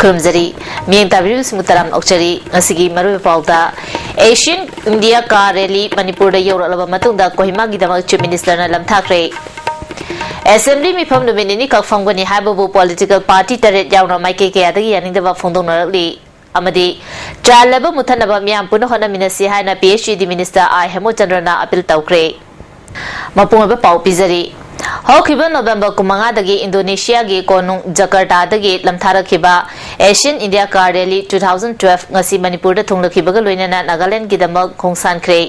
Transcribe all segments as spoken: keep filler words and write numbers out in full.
ꯈꯨꯔꯨꯝꯖꯔꯤ꯫ ꯃꯤꯠꯌꯦꯡ ꯇꯥꯕꯤꯔꯤꯕꯁꯤꯡꯕꯨ ꯇꯔꯥꯝꯅ ꯑꯣꯛꯆꯔꯤ꯫ ꯉꯁꯤꯒꯤ ꯃꯔꯨꯑꯣꯏꯕ ꯄꯥꯎꯗ, Asian India Car Rally ꯃꯅꯤꯄꯨꯔꯗ ꯌꯧꯔꯛꯂꯕ ꯃꯇꯨꯡꯗ ꯀꯣꯍꯤꯃꯥꯒꯤꯗꯃꯛ Chief Minister ꯅ ꯂꯝꯊꯥꯈ꯭ꯔꯦ꯫ Assembly ꯃꯤꯐꯝ ꯅꯨꯃꯤꯠ ꯅꯤꯅꯤꯈꯛ ꯐꯝꯒꯅꯤ ꯍꯥꯏꯕꯕꯨ political party ꯇꯔꯦꯠ ꯌꯥꯎꯅ ꯃꯥꯏꯀꯩ ꯀꯌꯥꯗꯒꯤ ꯌꯥꯅꯤꯡꯗꯕ ꯐꯣꯡꯗꯣꯛꯅꯔꯛꯂꯤ꯫ ꯑꯃꯗꯤ child labour ꯃꯨꯊꯠꯅꯕ ꯃꯤꯌꯥꯝ ꯄꯨꯟꯅ ꯍꯣꯠꯅꯃꯤꯟꯅꯁꯤ ꯍꯥꯏꯅ P H E D Minister I ꯍꯦꯃꯆꯟꯗ꯭ꯔꯅ appeal ꯇꯧꯈ꯭ꯔꯦ꯫ ꯃꯄꯨꯡ ꯑꯣꯏꯕ ꯄꯥꯎ ꯄꯤꯖꯔꯤ꯫ ꯍꯧꯈꯤꯕ November ꯀꯨꯟꯃꯉꯥꯗꯒꯤ ꯏꯟꯗꯣꯅꯦꯁꯤꯌꯥꯒꯤ ꯀꯣꯅꯨꯡ ꯖꯀꯔꯇꯥꯗꯒꯤ ꯂꯝꯊꯥꯔꯛꯈꯤꯕ Asian India Car Rally two thousand twelve ꯉꯁꯤ ꯃꯅꯤꯄꯨꯔꯗ ꯊꯨꯡꯂꯈꯤꯕꯒ ꯂꯣꯏꯅꯅ ꯅꯥꯒꯥꯂꯦꯟꯗꯒꯤꯗꯃꯛ ꯈꯣꯡꯁꯥꯟꯈ꯭ꯔꯦ꯫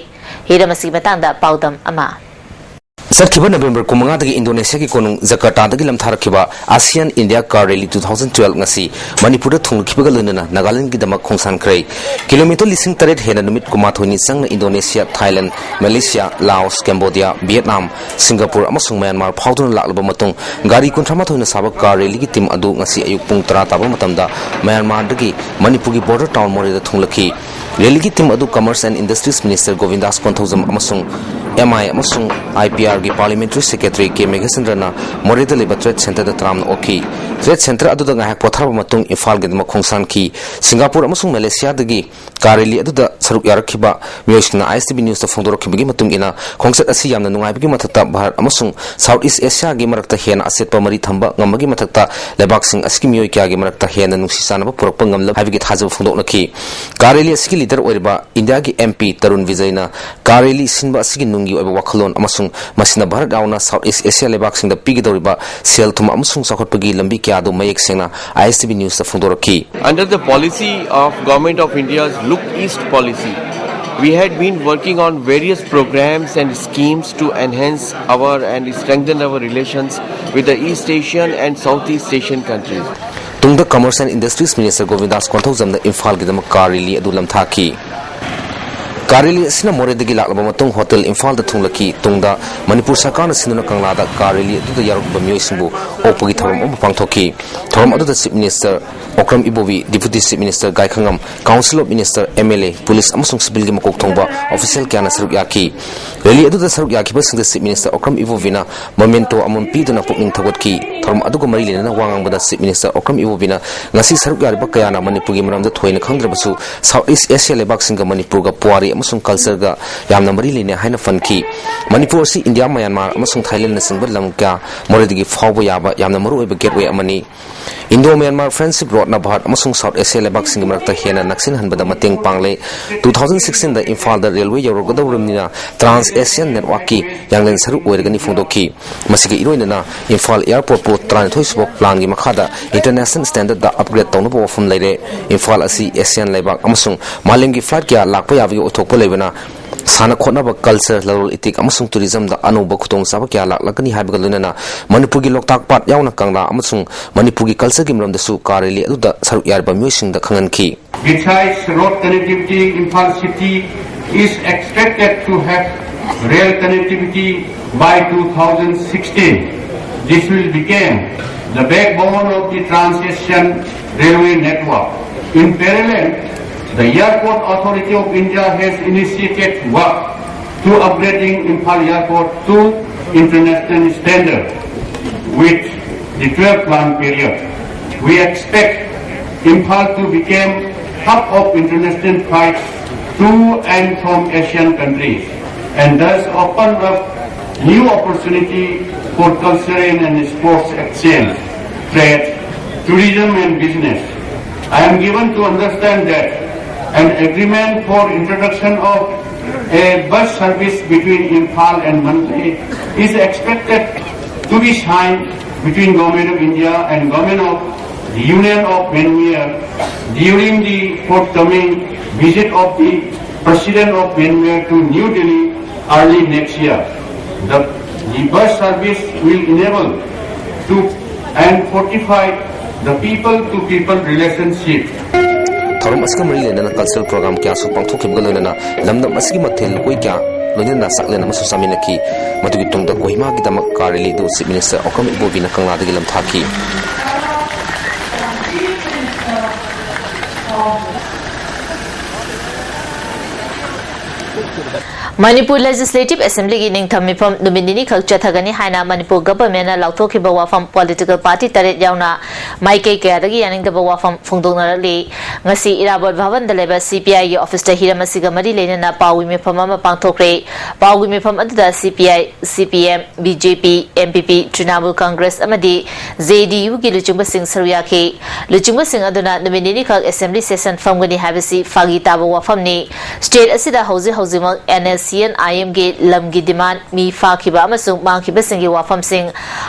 ꯍꯤꯔꯝ ꯑꯁꯤꯒꯤ ꯃꯇꯥꯡꯗ ꯄꯥꯎꯗꯝ ꯑꯃ꯫ ꯆꯠꯈꯤꯕ November ꯀꯨꯟꯃꯉꯥꯗꯒꯤ ꯏꯟꯗꯣꯅꯦꯁꯤꯌꯥꯒꯤ ꯀꯣꯅꯨꯡ ꯖꯀꯔꯇꯥꯗꯒꯤ ꯂꯝꯊꯥꯔꯛꯈꯤꯕ Asian India Car Rally two thousand twelve ꯉꯁꯤ ꯃꯅꯤꯄꯨꯔꯗ ꯊꯨꯡꯂꯈꯤꯕꯒ ꯂꯣꯏꯅꯅ ꯅꯥꯒꯥꯂꯦꯟꯗꯒꯤꯗꯃꯛ ꯈꯣꯡꯁꯥꯟꯈ꯭ꯔꯦ꯫ Kilometre ꯂꯤꯁꯤꯡ ꯇꯔꯦꯠ ꯍꯦꯟꯅ ꯅꯨꯃꯤꯠ ꯀꯨꯟꯃꯥꯊꯣꯏꯅꯤ ꯆꯪꯅ Indonesia, Thailand, Malaysia, Laos, Cambodia, Vietnam, Singapore ꯑꯃꯁꯨꯡ ꯃ꯭ꯌꯥꯟꯃꯥꯔ ꯐꯥꯎꯗꯨꯅ ꯂꯥꯛꯂꯕ ꯃꯇꯨꯡ ꯒꯥꯔꯤ ꯀꯨꯟꯊ꯭ꯔꯥ ꯃꯥꯊꯣꯏꯅ ꯁꯥꯕ car rally ꯒꯤ team ꯑꯗꯨ ꯉꯁꯤ ꯑꯌꯨꯛ ꯄꯨꯡ ꯇꯔꯥ ꯇꯥꯕ ꯃꯇꯝꯗ ꯃ꯭ꯌꯥꯟꯃꯥꯔꯗꯒꯤ ꯃꯅꯤꯄꯨꯔꯒꯤ border town ꯃꯣꯔꯦꯗ ꯊꯨꯡꯂꯛꯈꯤ꯫ Rally ꯒꯤ team ꯑꯗꯨ Commerce and Industries Minister ꯒꯣꯕꯤꯟꯗꯥꯁ Konthoujam ꯑꯃꯁꯨꯡ M I ꯑꯃꯁꯨꯡ I P R ꯒꯤ Parliamentary Secretary ꯀꯦ ꯃꯦꯘꯆꯟꯗ꯭ꯔꯅ ꯃꯣꯔꯦꯗ ꯂꯩꯕ Trade Centre ꯗ ꯇꯔꯥꯝꯅ ꯑꯣꯛꯈꯤ꯫ Trade Centre ꯑꯗꯨꯗ ꯉꯥꯏꯍꯥꯛ ꯄꯣꯊꯥꯔꯕ ꯃꯇꯨꯡ ꯏꯝꯐꯥꯜꯒꯤꯗꯃꯛ ꯈꯣꯡꯁꯥꯟꯈꯤ꯫ ꯁꯤꯡꯒꯥꯄꯨꯔ ꯑꯃꯁꯨꯡ ꯃꯦꯂꯦꯁꯤꯌꯥꯗꯒꯤ car rally ꯑꯗꯨꯗ ꯁꯔꯨꯛ ꯌꯥꯔꯛꯈꯤꯕ ꯃꯤꯑꯣꯏꯁꯤꯡꯅ I S T V News ꯇ ꯐꯣꯡꯗꯣꯔꯛꯈꯤꯕꯒꯤ ꯃꯇꯨꯡ ꯏꯟꯅ, ꯈꯣꯡꯆꯠ ꯑꯁꯤ ꯌꯥꯝꯅ ꯅꯨꯡꯉꯥꯏꯕꯒꯤ ꯃꯊꯛꯇ ꯚꯥꯔꯠ ꯑꯃꯁꯨꯡ South East Asia ꯒꯤ ꯃꯔꯛꯇ ꯍꯦꯟꯅ ꯑꯆꯦꯠꯄ ꯃꯔꯤ ꯊꯝꯕ ꯉꯝꯕꯒꯤ ꯃꯊꯛꯇ ꯂꯩꯕꯥꯛꯁꯤꯡ ꯑꯁꯤꯒꯤ ꯃꯤꯑꯣꯏ ꯀꯌꯥꯒꯤ ꯃꯔꯛꯇ ꯍꯦꯟꯅ ꯅꯨꯡꯁꯤ ꯆꯥꯟꯅꯕ ꯄꯨꯔꯛꯄ ꯉꯝꯂꯕ ꯍꯥꯏꯕꯒꯤ ꯊꯥꯖꯕ ꯐꯣꯡꯗꯣꯛꯅꯈꯤ꯫ Car rally ꯑꯁꯤꯒꯤ leader ꯑꯣꯏꯔꯤꯕ ꯏꯟꯗꯤꯌꯥꯒꯤ M P Tarun ꯕꯤꯖꯌꯅ car rally ꯁꯤꯟꯕ ꯑꯁꯤꯒꯤ ꯅꯨꯡꯒꯤ ꯑꯣꯏꯕ ꯋꯥꯈꯜꯂꯣꯟ ꯑꯃꯁꯨꯡ ꯃꯁꯤꯅ ꯚꯥꯔꯠ ꯌꯥꯎꯅ South East Asia ꯂꯩꯕꯥꯛꯁꯤꯡꯗ ꯄꯤꯒꯗꯧꯔꯤꯕ ꯁꯦꯜ ꯊꯨꯝ ꯑꯃꯁꯨꯡ ꯆꯥꯎꯈꯠꯄꯒꯤ ꯂꯝꯕꯤ ꯀꯌꯥ ꯑꯗꯨ ꯃꯌꯦꯛ ꯁꯦꯡꯅ I S T V News ꯇ ꯐꯣꯡꯗꯣꯔꯛꯈꯤ꯫ Under the policy of Government of India's Look East policy, we had been working on various programs and schemes to enhance our and strengthen our relations with the East Asian and Southeast Asian countries. ꯇꯨꯡꯗ Commerce and Industries Minister ꯒꯣꯕꯤꯟꯗꯥꯁ ꯀꯣꯟꯊꯧꯖꯝꯅ ꯏꯝꯐꯥꯜꯒꯤꯗꯃꯛ car rally ꯑꯗꯨ ꯂꯝꯊꯥꯈꯤ꯫ Car rally ꯑꯁꯤꯅ ꯃꯣꯔꯦꯗꯒꯤ ꯂꯥꯛꯂꯕ ꯃꯇꯨꯡ hotel ꯏꯝꯐꯥꯜꯗ ꯊꯨꯡꯂꯛꯈꯤ꯫ ꯇꯨꯡꯗ ꯃꯅꯤꯄꯨꯔ ꯁꯔꯀꯥꯔꯅ ꯁꯤꯟꯗꯨꯅ ꯀꯪꯂꯥꯗ ꯀꯥꯔ ꯔꯦꯂꯤ ꯑꯗꯨꯗ ꯌꯥꯎꯔꯛꯂꯤꯕ ꯃꯤꯑꯣꯏꯁꯤꯡꯕꯨ ꯑꯣꯛꯄꯒꯤ ꯊꯧꯔꯝ ꯑꯃ ꯄꯥꯡꯊꯣꯛꯈꯤ꯫ ꯊꯧꯔꯝ ꯑꯗꯨꯗ chief minister Okram Ibobi, deputy chief minister Gaikhangam, council of minister, M L A, police ꯑꯃꯁꯨꯡ ꯁꯤꯚꯤꯜꯒꯤ ꯃꯀꯣꯛ ꯊꯣꯡꯕ ꯑꯣꯐꯤꯁꯤꯌꯦꯜ ꯀꯌꯥꯅ ꯁꯔꯨꯛ ꯌꯥꯈꯤ꯫ ꯔꯦꯂꯤ ꯑꯗꯨꯗ ꯁꯔꯨꯛ ꯌꯥꯈꯤꯕꯁꯤꯡꯗ ꯆꯤꯐ ꯃꯤꯅꯤꯁꯇꯔ ꯑꯣꯀ꯭ꯔꯝ ꯏꯕꯣꯕꯤꯅ ꯃꯣꯃꯦꯟꯇꯣ ꯑꯃꯃꯝ ꯄꯤꯗꯨꯅ ꯄꯨꯛꯅꯤꯡ ꯊꯧꯒꯠꯈꯤ꯫ ꯊꯧꯔꯝ ꯑꯗꯨꯒ ꯃꯔꯤ ꯂꯩꯅꯅ ꯋꯥ ꯉꯥꯡꯕꯗ ꯆꯤꯐ ꯃꯤꯅꯤꯁꯇꯔ ꯑꯣꯀ꯭ꯔꯝ ꯏꯕꯣꯕꯤꯅ ꯉꯁꯤ ꯁꯔꯨꯛ ꯌꯥꯔꯤꯕ ꯀꯌꯥꯅ ꯃꯅꯤꯄꯨꯔꯒꯤ ꯃꯔꯝꯗ ꯊꯣꯏꯅ ꯈꯪꯗ꯭ꯔꯕꯁꯨ ꯁꯥꯎꯠ ꯏꯁ ꯑꯦꯁꯤꯌꯥ ꯂꯩꯕꯥꯛꯁꯤꯡꯒ ꯃꯅꯤꯄꯨꯔꯒ ꯄꯨꯋꯥꯔꯤ ꯑꯃꯁꯨꯡ ꯀꯜꯆꯔꯒ ꯌꯥꯝꯅ ꯃꯔꯤ ꯂꯩꯅꯩ ꯍꯥꯏꯅ ꯄꯟꯈꯤ꯫ ꯃꯅꯤꯄꯨꯔ ꯑꯁꯤ ꯏꯟꯗꯤꯌꯥ, ꯃ꯭ꯌꯥꯟꯃꯥꯔ ꯑꯃꯁꯨꯡ ꯊꯥꯏꯂꯦꯟꯗꯅꯆꯤꯡꯕ ꯂꯝ ꯀꯌꯥ ꯃꯣꯔꯦꯗꯒꯤ ꯐꯥꯎꯕ ꯌꯥꯕ ꯌꯥꯝꯅ ꯃꯔꯨꯑꯣꯏꯕ ꯒꯦꯠꯋꯦ ꯑꯃꯅꯤ꯫ ꯏꯟꯗꯣ ꯃ꯭ꯌꯥꯟꯃꯥꯔ ꯐ꯭ꯔꯦꯟꯗꯁꯤꯞ ꯔꯣꯗꯅ ꯚꯥꯔꯠ ꯑꯃꯁꯨꯡ ꯁꯥꯎꯠ ꯑꯦꯁꯤꯌꯥ ꯂꯩꯕꯥꯛꯁꯤꯡꯒꯤ ꯃꯔꯛꯇ ꯍꯦꯟꯅ ꯅꯛꯁꯤꯟꯍꯟꯕꯗ ꯃꯇꯦꯡ ꯄꯥꯡꯂꯦ꯫ ꯇꯨ ꯊꯥꯎꯖꯟ ꯁꯤꯛꯁꯇꯤꯟꯗ ꯏꯝꯐꯥꯜꯗ ꯔꯦꯜꯋꯦ ꯌꯧꯔꯛꯀꯗꯧꯔꯕꯅꯤꯅ ꯇ꯭ꯔꯥꯟꯁ ꯑꯦꯁꯤꯌꯥꯟ ꯅꯦꯠꯋꯥꯔꯛꯀꯤ ꯌꯥꯡꯂꯦꯟ ꯁꯔꯨꯛ ꯑꯣꯏꯔꯒꯅꯤ ꯐꯣꯡꯗꯣꯛꯈꯤ꯫ ꯃꯁꯤꯒ ꯏꯔꯣꯏꯅꯅ ꯏꯝꯐꯥꯜ ꯑꯦꯌꯔꯄꯣꯔꯠꯄꯨ ꯇꯔꯥꯅꯤꯊꯣꯏ ꯁꯨꯕ ꯄ꯭ꯂꯥꯟꯒꯤ ꯃꯈꯥꯗ ꯏꯟꯇꯔꯅꯦꯁꯅꯦꯜ ꯁ꯭ꯇꯦꯟꯗꯔꯗ ꯑꯞꯒ꯭ꯔꯦꯗ ꯇꯧꯅꯕ ꯋꯥꯐꯝ ꯂꯩꯔꯦ꯫ ꯏꯝꯐꯥꯜ ꯑꯁꯤ ꯑꯦꯁꯤꯌꯥꯟ ꯂꯩꯕꯥꯛ ꯑꯃꯁꯨꯡ ꯃꯥꯂꯦꯝꯒꯤ ꯐ꯭ꯂꯥꯏꯠ ꯀꯌꯥ ꯂꯥꯛꯄ ꯌꯥꯕꯒꯤ ꯑꯣꯏꯊꯣꯛꯄ ꯂꯩꯕꯅ ꯁꯥꯟꯅ ꯈꯣꯠꯅꯕ, ꯀꯜꯆꯔ, ꯂꯂꯣꯟ ꯏꯇꯤꯛ ꯑꯃꯁꯨꯡ ꯇꯨꯔꯤꯖꯝꯗ ꯑꯅꯧꯕ ꯈꯨꯗꯣꯡꯆꯥꯕ ꯀꯌꯥ ꯂꯥꯛꯂꯒꯅꯤ ꯍꯥꯏꯕꯒ ꯂꯣꯏꯅꯅ ꯃꯅꯤꯄꯨꯔꯒꯤ ꯂꯣꯛꯇꯥꯛ ꯄꯥꯠ ꯌꯥꯎꯅ ꯀꯪꯂꯥ ꯑꯃꯁꯨꯡ ꯃꯅꯤꯄꯨꯔꯒꯤ ꯀꯜꯆꯔꯒꯤ ꯃꯔꯝꯗꯁꯨ ꯀꯥꯔ ꯔꯦꯂꯤ ꯑꯗꯨꯗ ꯁꯔꯨꯛ ꯌꯥꯔꯤꯕ ꯃꯤꯑꯣꯏꯁꯤꯡꯗ ꯈꯪꯍꯟꯈꯤ꯫ Besides road connectivity, Imphal city is expected to have rail connectivity by two thousand sixteen. This will become the backbone of the Trans-Asian Railway network. In parallel, the Airport Authority of India has initiated work to upgrading Imphal Airport to international standard with the twelve month period. We expect Imphal to become hub of international flights to and from Asian countries and thus open up new opportunity for cultural and sports exchange, trade, tourism and business. I am given to understand that an agreement for introduction of a bus service between Imphal and Mandalay is expected to be signed between Government of India and Government of the Union of Myanmar during the forthcoming visit of the President of Myanmar to New Delhi early next year. The, the bus service will enable to and fortify the people-to-people relationship. ꯊꯧꯔꯝ ꯑꯁꯤꯒ ꯃꯔꯤ ꯂꯩꯅꯅ cultural program ꯀꯌꯥꯁꯨ ꯄꯥꯡꯊꯣꯛꯈꯤꯕꯒ ꯂꯣꯏꯅꯅ ꯂꯝꯗꯝ ꯑꯁꯤꯒꯤ ꯃꯊꯦꯜ ꯂꯨꯀꯣꯏ ꯀꯌꯥ ꯂꯣꯏꯅꯅ ꯆꯥꯛꯂꯦꯟ ꯑꯃꯁꯨ ꯆꯥꯃꯤꯟꯅꯈꯤ꯫ ꯃꯗꯨꯒꯤ ꯇꯨꯡꯗ ꯀꯣꯍꯤꯃꯥꯒꯤꯗꯃꯛ car rally ꯑꯗꯨ Chief Minister Okram ꯏꯕꯣꯕꯤꯅ ꯀꯪꯂꯥꯗꯒꯤ ꯂꯝꯊꯥꯈꯤ꯫ Manipur Legislative Assemblyꯒꯤ ꯅꯤꯡꯊꯝ ꯃꯤꯐꯝ ꯅꯨꯃꯤꯠ ꯅꯤꯅꯤ ꯈꯛ ꯆꯠꯊꯒꯅꯤ ꯍꯥꯏꯅ ꯃꯅꯤꯄꯨꯔ governmentꯅ ꯂꯥꯎꯊꯣꯛꯈꯤꯕ ꯋꯥꯐꯝ political party ꯇꯔꯦꯠ ꯌꯥꯎꯅ ꯃꯥꯏꯀꯩ ꯀꯌꯥꯗꯒꯤ ꯌꯥꯅꯤꯡꯗꯕ ꯋꯥꯐꯝ ꯐꯣꯡꯗꯣꯛꯅꯔꯛꯂꯤ꯫ ꯉꯁꯤ ꯏꯔꯥꯕꯣꯠ ꯚꯕꯟꯗ ꯂꯩꯕ CPIꯒꯤ officeꯇ ꯍꯤꯔꯝ ꯑꯁꯤꯒ ꯃꯔꯤ ꯂꯩꯅꯅ ꯄꯥꯎꯒꯤ ꯃꯤꯐꯝ ꯑꯃ ꯄꯥꯡꯊꯣꯛꯈ꯭ꯔꯦ꯫ ꯄꯥꯎꯒꯤ ꯃꯤꯐꯝ ꯑꯗꯨꯗ CPI, CPM, BJP, NPP, Trinamool Congress ꯑꯃꯗꯤ JDUꯒꯤ ꯂꯨꯆꯤꯡꯕꯁꯤꯡ ꯁꯔꯨꯛ ꯌꯥꯈꯤ꯫ ꯂꯨꯆꯤꯡꯕꯁꯤꯡ ꯑꯗꯨꯅ ꯅꯨꯃꯤꯠ ꯅꯤꯅꯤꯈꯛ assembly session ꯐꯝꯒꯅꯤ ꯍꯥꯏꯕꯁꯤ ꯐꯥꯒꯤ ꯇꯥꯕ ꯋꯥꯐꯝꯅꯤ꯫ State ꯑꯁꯤꯗ ꯍꯧꯖꯤꯛ ꯍꯧꯖꯤꯛꯃꯛ NSCN-IMꯒꯤ ꯂꯝꯒꯤ demand, ꯃꯤ ꯐꯥꯈꯤꯕ ꯑꯃꯁꯨꯡ ꯃꯥꯡꯈꯤꯕꯁꯤꯡꯒꯤ ꯋꯥꯐꯝꯁꯤꯡ,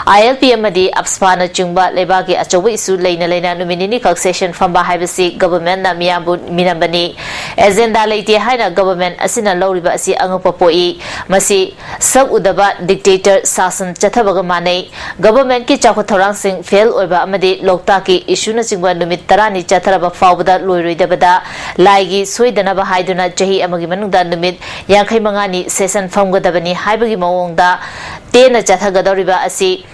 ILP ꯑꯃꯗꯤ AFSPAꯅꯆꯤꯡꯕ ꯂꯩꯕꯥꯛꯀꯤ ꯑꯆꯧꯕ issue ꯂꯩꯅ ꯂꯩꯅ ꯅꯨꯃꯤꯠ ꯅꯤꯅꯤꯈꯛ session ꯐꯝꯕ ꯍꯥꯏꯕꯁꯤ governmentꯅ ꯃꯤꯌꯥꯝꯕꯨ ꯃꯤꯅꯝꯕꯅꯤ꯫ Agenda ꯂꯩꯇꯦ ꯍꯥꯏꯅ government ꯑꯁꯤꯅ ꯂꯧꯔꯤꯕ ꯑꯁꯤ ꯑꯉꯛꯄ ꯄꯣꯛꯏ꯫ ꯃꯁꯤ ꯁꯛ ꯎꯗꯕ dictator ꯁꯥꯁꯟ ꯆꯠꯊꯕꯒ ꯃꯥꯟꯅꯩ꯫ Governmentꯀꯤ ꯆꯥꯎꯈꯠ ꯊꯧꯔꯥꯡꯁꯤꯡ fail ꯑꯣꯏꯕ ꯑꯃꯗꯤ ꯂꯣꯛꯇꯥꯛꯀꯤ issueꯅꯆꯤꯡꯕ ꯅꯨꯃꯤꯠ ꯇꯔꯥꯅꯤ ꯆꯠꯊꯔꯕ ꯐꯥꯎꯕꯗ ꯂꯣꯏꯔꯣꯏꯗꯕꯗ ꯂꯥꯏꯒꯤ ꯁꯣꯏꯗꯅꯕ ꯍꯥꯏꯗꯨꯅ ꯆꯍꯤ ꯑꯃꯒꯤ ꯃꯅꯨꯡꯗ ꯅꯨꯃꯤꯠ ꯌꯥꯡꯈꯩ ꯃꯉꯥꯅꯤ session ꯐꯝꯒꯗꯕꯅꯤ ꯍꯥꯏꯕꯒꯤ ꯃꯑꯣꯡꯗ ꯇꯦꯟꯅ ꯆꯠꯊꯒꯗꯧꯔꯤꯕ ꯑꯁꯤ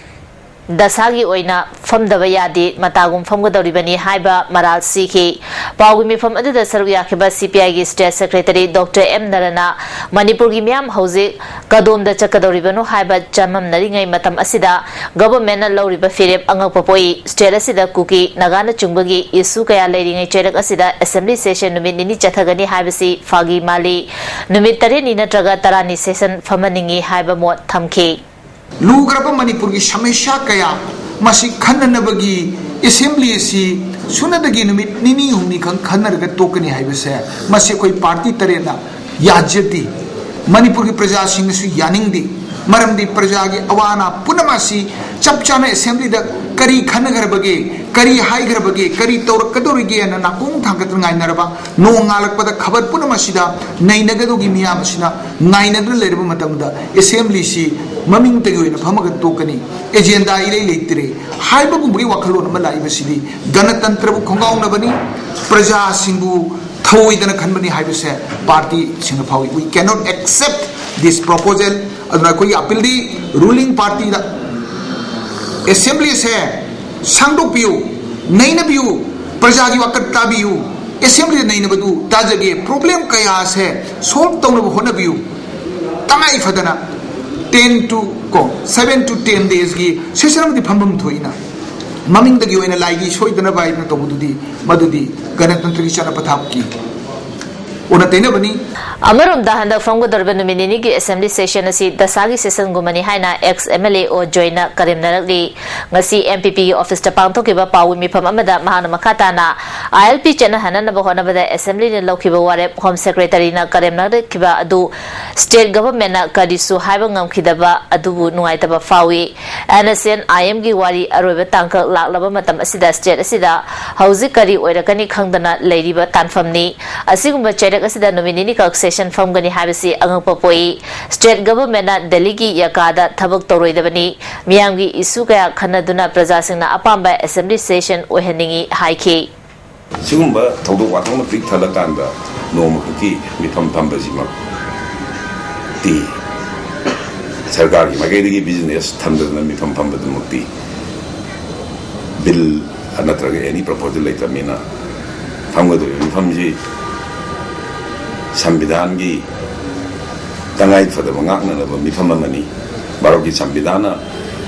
ꯗꯁꯥꯒꯤ ꯑꯣꯏꯅ ꯐꯝꯗꯕ ꯌꯥꯗꯦ, ꯃꯇꯥꯒꯨꯝ ꯐꯝꯒꯗꯧꯔꯤꯕꯅꯤ ꯍꯥꯏꯕ ꯃꯔꯥꯜ ꯁꯤꯈꯤ꯫ ꯄꯥꯎꯒꯤ ꯃꯤꯐꯝ ꯑꯗꯨꯗ ꯁꯔꯨꯛ ꯌꯥꯈꯤꯕ CPIꯒꯤ State Secretary Doctor M ꯅꯔꯅ ꯃꯅꯤꯄꯨꯔꯒꯤ ꯃꯤꯌꯥꯝ ꯍꯧꯖꯤꯛ ꯀꯗꯣꯝꯗ ꯆꯠꯀꯗꯧꯔꯤꯕꯅꯣ ꯍꯥꯏꯕ ꯆꯃꯝꯅꯔꯤꯉꯩ ꯃꯇꯝ ꯑꯁꯤꯗ governmentꯅ ꯂꯧꯔꯤꯕ ꯐꯤꯔꯦꯞ ꯑꯉꯛꯄ ꯄꯣꯛꯏ꯫ State ꯑꯁꯤꯗ ꯀꯨꯀꯤ, ꯅꯥꯒꯥꯅꯆꯤꯡꯕꯒꯤ issue ꯀꯌꯥ ꯂꯩꯔꯤꯉꯩ ꯆꯩꯔꯛ ꯑꯁꯤꯗ assembly session ꯅꯨꯃꯤꯠ ꯅꯤꯅꯤ ꯆꯠꯊꯒꯅꯤ ꯍꯥꯏꯕꯁꯤ ꯐꯥꯒꯤ ꯃꯥꯜꯂꯤ꯫ ꯅꯨꯃꯤꯠ ꯇꯔꯦꯠꯅꯤ ꯅꯠꯇ꯭ꯔꯒ ꯇꯔꯥꯅꯤ session ꯐꯝꯍꯟꯅꯤꯡꯏ ꯍꯥꯏꯕ ꯃꯣꯠ ꯊꯝꯈꯤ꯫ ꯂꯨꯈ꯭ꯔꯕ ꯃꯅꯤꯄꯨꯔꯒꯤ ꯁꯃꯁ꯭ꯌꯥ ꯀꯌꯥ ꯃꯁꯤ ꯈꯟꯅꯅꯕꯒꯤ assembly ꯑꯁꯤ ꯁꯨꯞꯅꯇꯒꯤ ꯅꯨꯃꯤꯠ ꯅꯤꯅꯤ ꯍꯨꯝꯅꯤ ꯈꯛ ꯈꯟꯅꯔꯒ ꯇꯣꯛꯀꯅꯤ ꯍꯥꯏꯕꯁꯦ ꯃꯁꯤ ꯑꯩꯈꯣꯏ party ꯇꯔꯦꯠꯅ ꯌꯥꯖꯗꯦ꯫ ꯃꯅꯤꯄꯨꯔꯒꯤ ꯄ꯭ꯔꯖꯥꯁꯤꯡꯅꯁꯨ ꯌꯥꯅꯤꯡꯗꯦ꯫ ꯃꯔꯝꯗꯤ ꯄ꯭ꯔꯖꯥꯒꯤ ꯑꯋꯥ ꯑꯅꯥ ꯄꯨꯝꯅꯃꯛ ꯑꯁꯤ ꯆꯞ ꯆꯥꯅ ꯑꯦꯁꯦꯝꯕ꯭ꯂꯤꯗ ꯀꯔꯤ ꯈꯟꯅꯈ꯭ꯔꯕꯒꯦ, ꯀꯔꯤ ꯍꯥꯏꯈ꯭ꯔꯕꯒꯦ, ꯀꯔꯤ ꯇꯧꯔꯛꯀꯗꯧꯔꯤꯒꯦꯅ ꯅꯥꯀꯣꯡ ꯊꯥꯡꯒꯠꯇꯅ ꯉꯥꯏꯅꯔꯕ, ꯅꯣꯡ ꯉꯥꯜꯂꯛꯄꯗ ꯈꯕꯔ ꯄꯨꯝꯅꯃꯛ ꯑꯁꯤꯗ ꯅꯩꯅꯒꯗꯧꯒꯤ ꯃꯤꯌꯥꯝ ꯑꯁꯤꯅ ꯉꯥꯏꯅꯗꯨꯅ ꯂꯩꯔꯕ ꯃꯇꯝꯗ ꯑꯦꯁꯦꯝꯕ꯭ꯂꯤꯁꯤ ꯃꯃꯤꯡꯇꯒꯤ ꯑꯣꯏꯅ ꯐꯝꯃꯒ ꯇꯣꯛꯀꯅꯤ, ꯑꯦꯖꯦꯟꯗꯥ ꯏꯂꯩ ꯂꯩꯇ꯭ꯔꯦ ꯍꯥꯏꯕꯒꯨꯝꯕꯒꯤ ꯋꯥꯈꯜꯂꯣꯟ ꯑꯃ ꯂꯥꯛꯏꯕꯁꯤꯗꯤ ꯒꯅꯇꯟꯇ꯭ꯔꯕꯨ ꯈꯣꯡꯒꯥꯎꯅꯕꯅꯤ, ꯄ꯭ꯔꯖꯥꯁꯤꯡꯕꯨ ꯊꯧꯑꯣꯏꯗꯅ ꯈꯟꯕꯅꯤ ꯍꯥꯏꯕꯁꯦ ꯄꯥꯔꯇꯤꯁꯤꯡꯅ ꯐꯥꯎꯏ꯫ We cannot accept this proposal꯫ ꯑꯗꯨꯅ ꯑꯩꯈꯣꯏꯒꯤ ꯑꯄꯤꯜꯗꯤ ꯔꯨꯂꯤꯡ ꯄꯥꯔꯇꯤꯗ, ꯑꯦꯁꯦꯝꯕ꯭ꯂꯤꯁꯦ ꯁꯥꯡꯗꯣꯛꯄꯤꯌꯨ, ꯅꯩꯅꯕꯤꯌꯨ, ꯄ꯭ꯔꯖꯥꯒꯤ ꯋꯥꯀꯠ ꯇꯥꯕꯤꯌꯨ, ꯑꯦꯁꯦꯝꯕ꯭ꯂꯤꯗ ꯅꯩꯅꯕꯗꯨ ꯇꯥꯖꯒꯦ, ꯄ꯭ꯔꯣꯕ꯭ꯂꯦꯝ ꯀꯌꯥꯁꯦ ꯁꯣꯜꯕ ꯇꯧꯅꯕ ꯍꯣꯠꯅꯕꯤꯌꯨ꯫ ꯇꯉꯥꯏ ꯐꯗꯅ ten to ꯀꯣ seven to ten days ꯒꯤ ꯁꯦꯁꯟ ꯑꯃꯗꯤ ꯐꯝꯐꯝ ꯊꯣꯛꯏꯅ, ꯃꯃꯤꯡꯗꯒꯤ ꯑꯣꯏꯅ ꯂꯥꯏꯒꯤ ꯁꯣꯏꯗꯅꯕ ꯍꯥꯏꯗꯅ ꯇꯧꯕꯗꯨꯗꯤ, ꯃꯗꯨꯗꯤ ꯒꯅꯇꯟꯇ꯭ꯔꯒꯤ ꯆꯠꯅ ꯄꯊꯥꯞꯀꯤ ꯑꯣꯟꯅ ꯇꯩꯅꯕꯅꯤ꯫ ꯑꯃꯔꯣꯝꯗ ꯍꯟꯗꯛ ꯐꯝꯒꯗꯧꯔꯤꯕ ꯅꯨꯃꯤꯠ ꯅꯤꯅꯤꯒꯤ ꯑꯦꯁꯦꯝꯕ꯭ꯂꯤ ꯁꯦꯁꯟ ꯑꯁꯤ ꯗꯁꯥꯒꯤ ꯁꯦꯁꯟꯒꯨꯝꯕꯅꯤ ꯍꯥꯏꯅ ꯑꯦꯛꯁ ꯑꯦꯝ ꯑꯦꯜ ꯑꯦ ꯑꯣ ꯖꯣꯏꯅ ꯀꯔꯦꯝꯅꯔꯛꯂꯤ꯫ ꯉꯁꯤ ꯑꯦꯝ ꯄꯤ ꯄꯤꯒꯤ ꯑꯣꯐꯤꯁꯇ ꯄꯥꯡꯊꯣꯛꯈꯤꯕ ꯄꯥꯎꯃꯤ ꯃꯤꯐꯝ ꯑꯃꯗ ꯃꯍꯥꯛꯅ ꯃꯈꯥ ꯇꯥꯅ ꯑꯥꯏ ꯑꯦꯜ ꯄꯤ ꯆꯠꯅꯍꯟꯅꯅꯕ ꯍꯣꯠꯅꯕꯗ ꯑꯦꯁꯦꯝꯕ꯭ꯂꯤꯅ ꯂꯧꯈꯤꯕ ꯋꯥꯔꯦꯞ ꯍꯣꯝ ꯁꯦꯀ꯭ꯔꯦꯇꯔꯤꯅ ꯀꯔꯦꯝꯅꯔꯛꯈꯤꯕ ꯑꯗꯨ ꯁ꯭ꯇꯦꯠ ꯒꯚꯔꯟꯃꯦꯟꯠꯅ ꯀꯔꯤꯁꯨ ꯍꯥꯏꯕ ꯉꯝꯈꯤꯗꯕ ꯑꯗꯨꯕꯨ ꯅꯨꯡꯉꯥꯏꯇꯕ ꯐꯥꯎꯏ꯫ ꯑꯦꯟ ꯑꯦꯁ ꯑꯦꯟ ꯑꯥꯏ ꯑꯦꯝꯒꯤ ꯋꯥꯔꯤ ꯑꯔꯣꯏꯕ ꯇꯥꯡꯀꯛ ꯂꯥꯛꯂꯕ ꯃꯇꯝ ꯑꯁꯤꯗ ꯁ꯭ꯇꯦꯠ ꯑꯁꯤꯗ ꯍꯧꯖꯤꯛ ꯀꯔꯤ ꯑꯣꯏꯔꯛꯀꯅꯤ ꯈꯪꯗꯅ ꯂꯩꯔꯤꯕ ꯇꯥꯟꯐꯝꯅꯤ꯫ ꯑꯁꯤꯒꯨꯝꯕ ꯆꯩꯔꯛ ꯑꯁꯤꯗ ꯅꯨꯃꯤꯠ ꯅꯤꯅꯤꯈꯛ ꯁꯦꯁꯟ ꯐꯝꯒꯅꯤ ꯍꯥꯏꯕꯁꯤ ꯑꯉꯛꯄ ꯄꯣꯛꯏ꯫ ꯁ꯭ꯇꯦꯠ ꯒꯚꯔꯟꯃꯦꯟꯠꯅ ꯗꯦꯜꯂꯤꯒꯤ ꯌꯥꯀꯥꯗ ꯊꯕꯛ ꯇꯧꯔꯣꯏꯗꯕꯅꯤ꯫ ꯃꯤꯌꯥꯝꯒꯤ ꯏꯁꯨ ꯀꯌꯥ ꯈꯟꯅꯗꯨꯅ ꯄ꯭ꯔꯖꯥꯁꯤꯡꯅ ꯑꯄꯥꯝꯕ ꯑꯦꯁꯦꯝꯕ꯭ꯂꯤ ꯁꯦꯁꯟ ꯑꯣꯏꯍꯟꯅꯤꯡꯏ ꯍꯥꯏꯈꯤ꯫ ꯁꯤꯒꯨꯝꯕ ꯊꯧꯗꯣꯛ ꯋꯥꯊꯣꯛꯅ ꯄꯤꯛ ꯊꯜꯂꯀꯥꯟꯗ ꯅꯣꯡꯃꯈꯛꯀꯤ ꯃꯤꯐꯝ ꯐꯝꯕꯁꯤꯃꯛꯇꯤ ꯁꯔꯀꯥꯔꯒꯤ ꯃꯥꯏꯀꯩꯗꯒꯤ ꯕꯤꯖꯤꯅꯦꯁ ꯊꯝꯗꯗꯅ ꯃꯤꯐꯝ ꯐꯝꯕꯗꯨꯃꯛꯇꯤ ꯕꯤꯜ ꯅꯠꯇ꯭ꯔꯒ ꯑꯦꯅꯤ ꯄ꯭ꯔꯄꯣꯖꯦꯜ ꯂꯩꯇꯕꯅꯤꯅ ꯐꯝꯒꯗꯧꯔꯤꯕ ꯃꯤꯐꯝꯁꯤ ꯁꯪꯕꯤꯙꯥꯟꯒꯤ ꯇꯉꯥꯏ ꯐꯗꯕ ꯉꯥꯛꯅꯅꯕ ꯃꯤꯐꯝ ꯑꯃꯅꯤ꯫ ꯚꯥꯔꯠꯀꯤ ꯁꯪꯕꯤꯙꯥꯟꯅ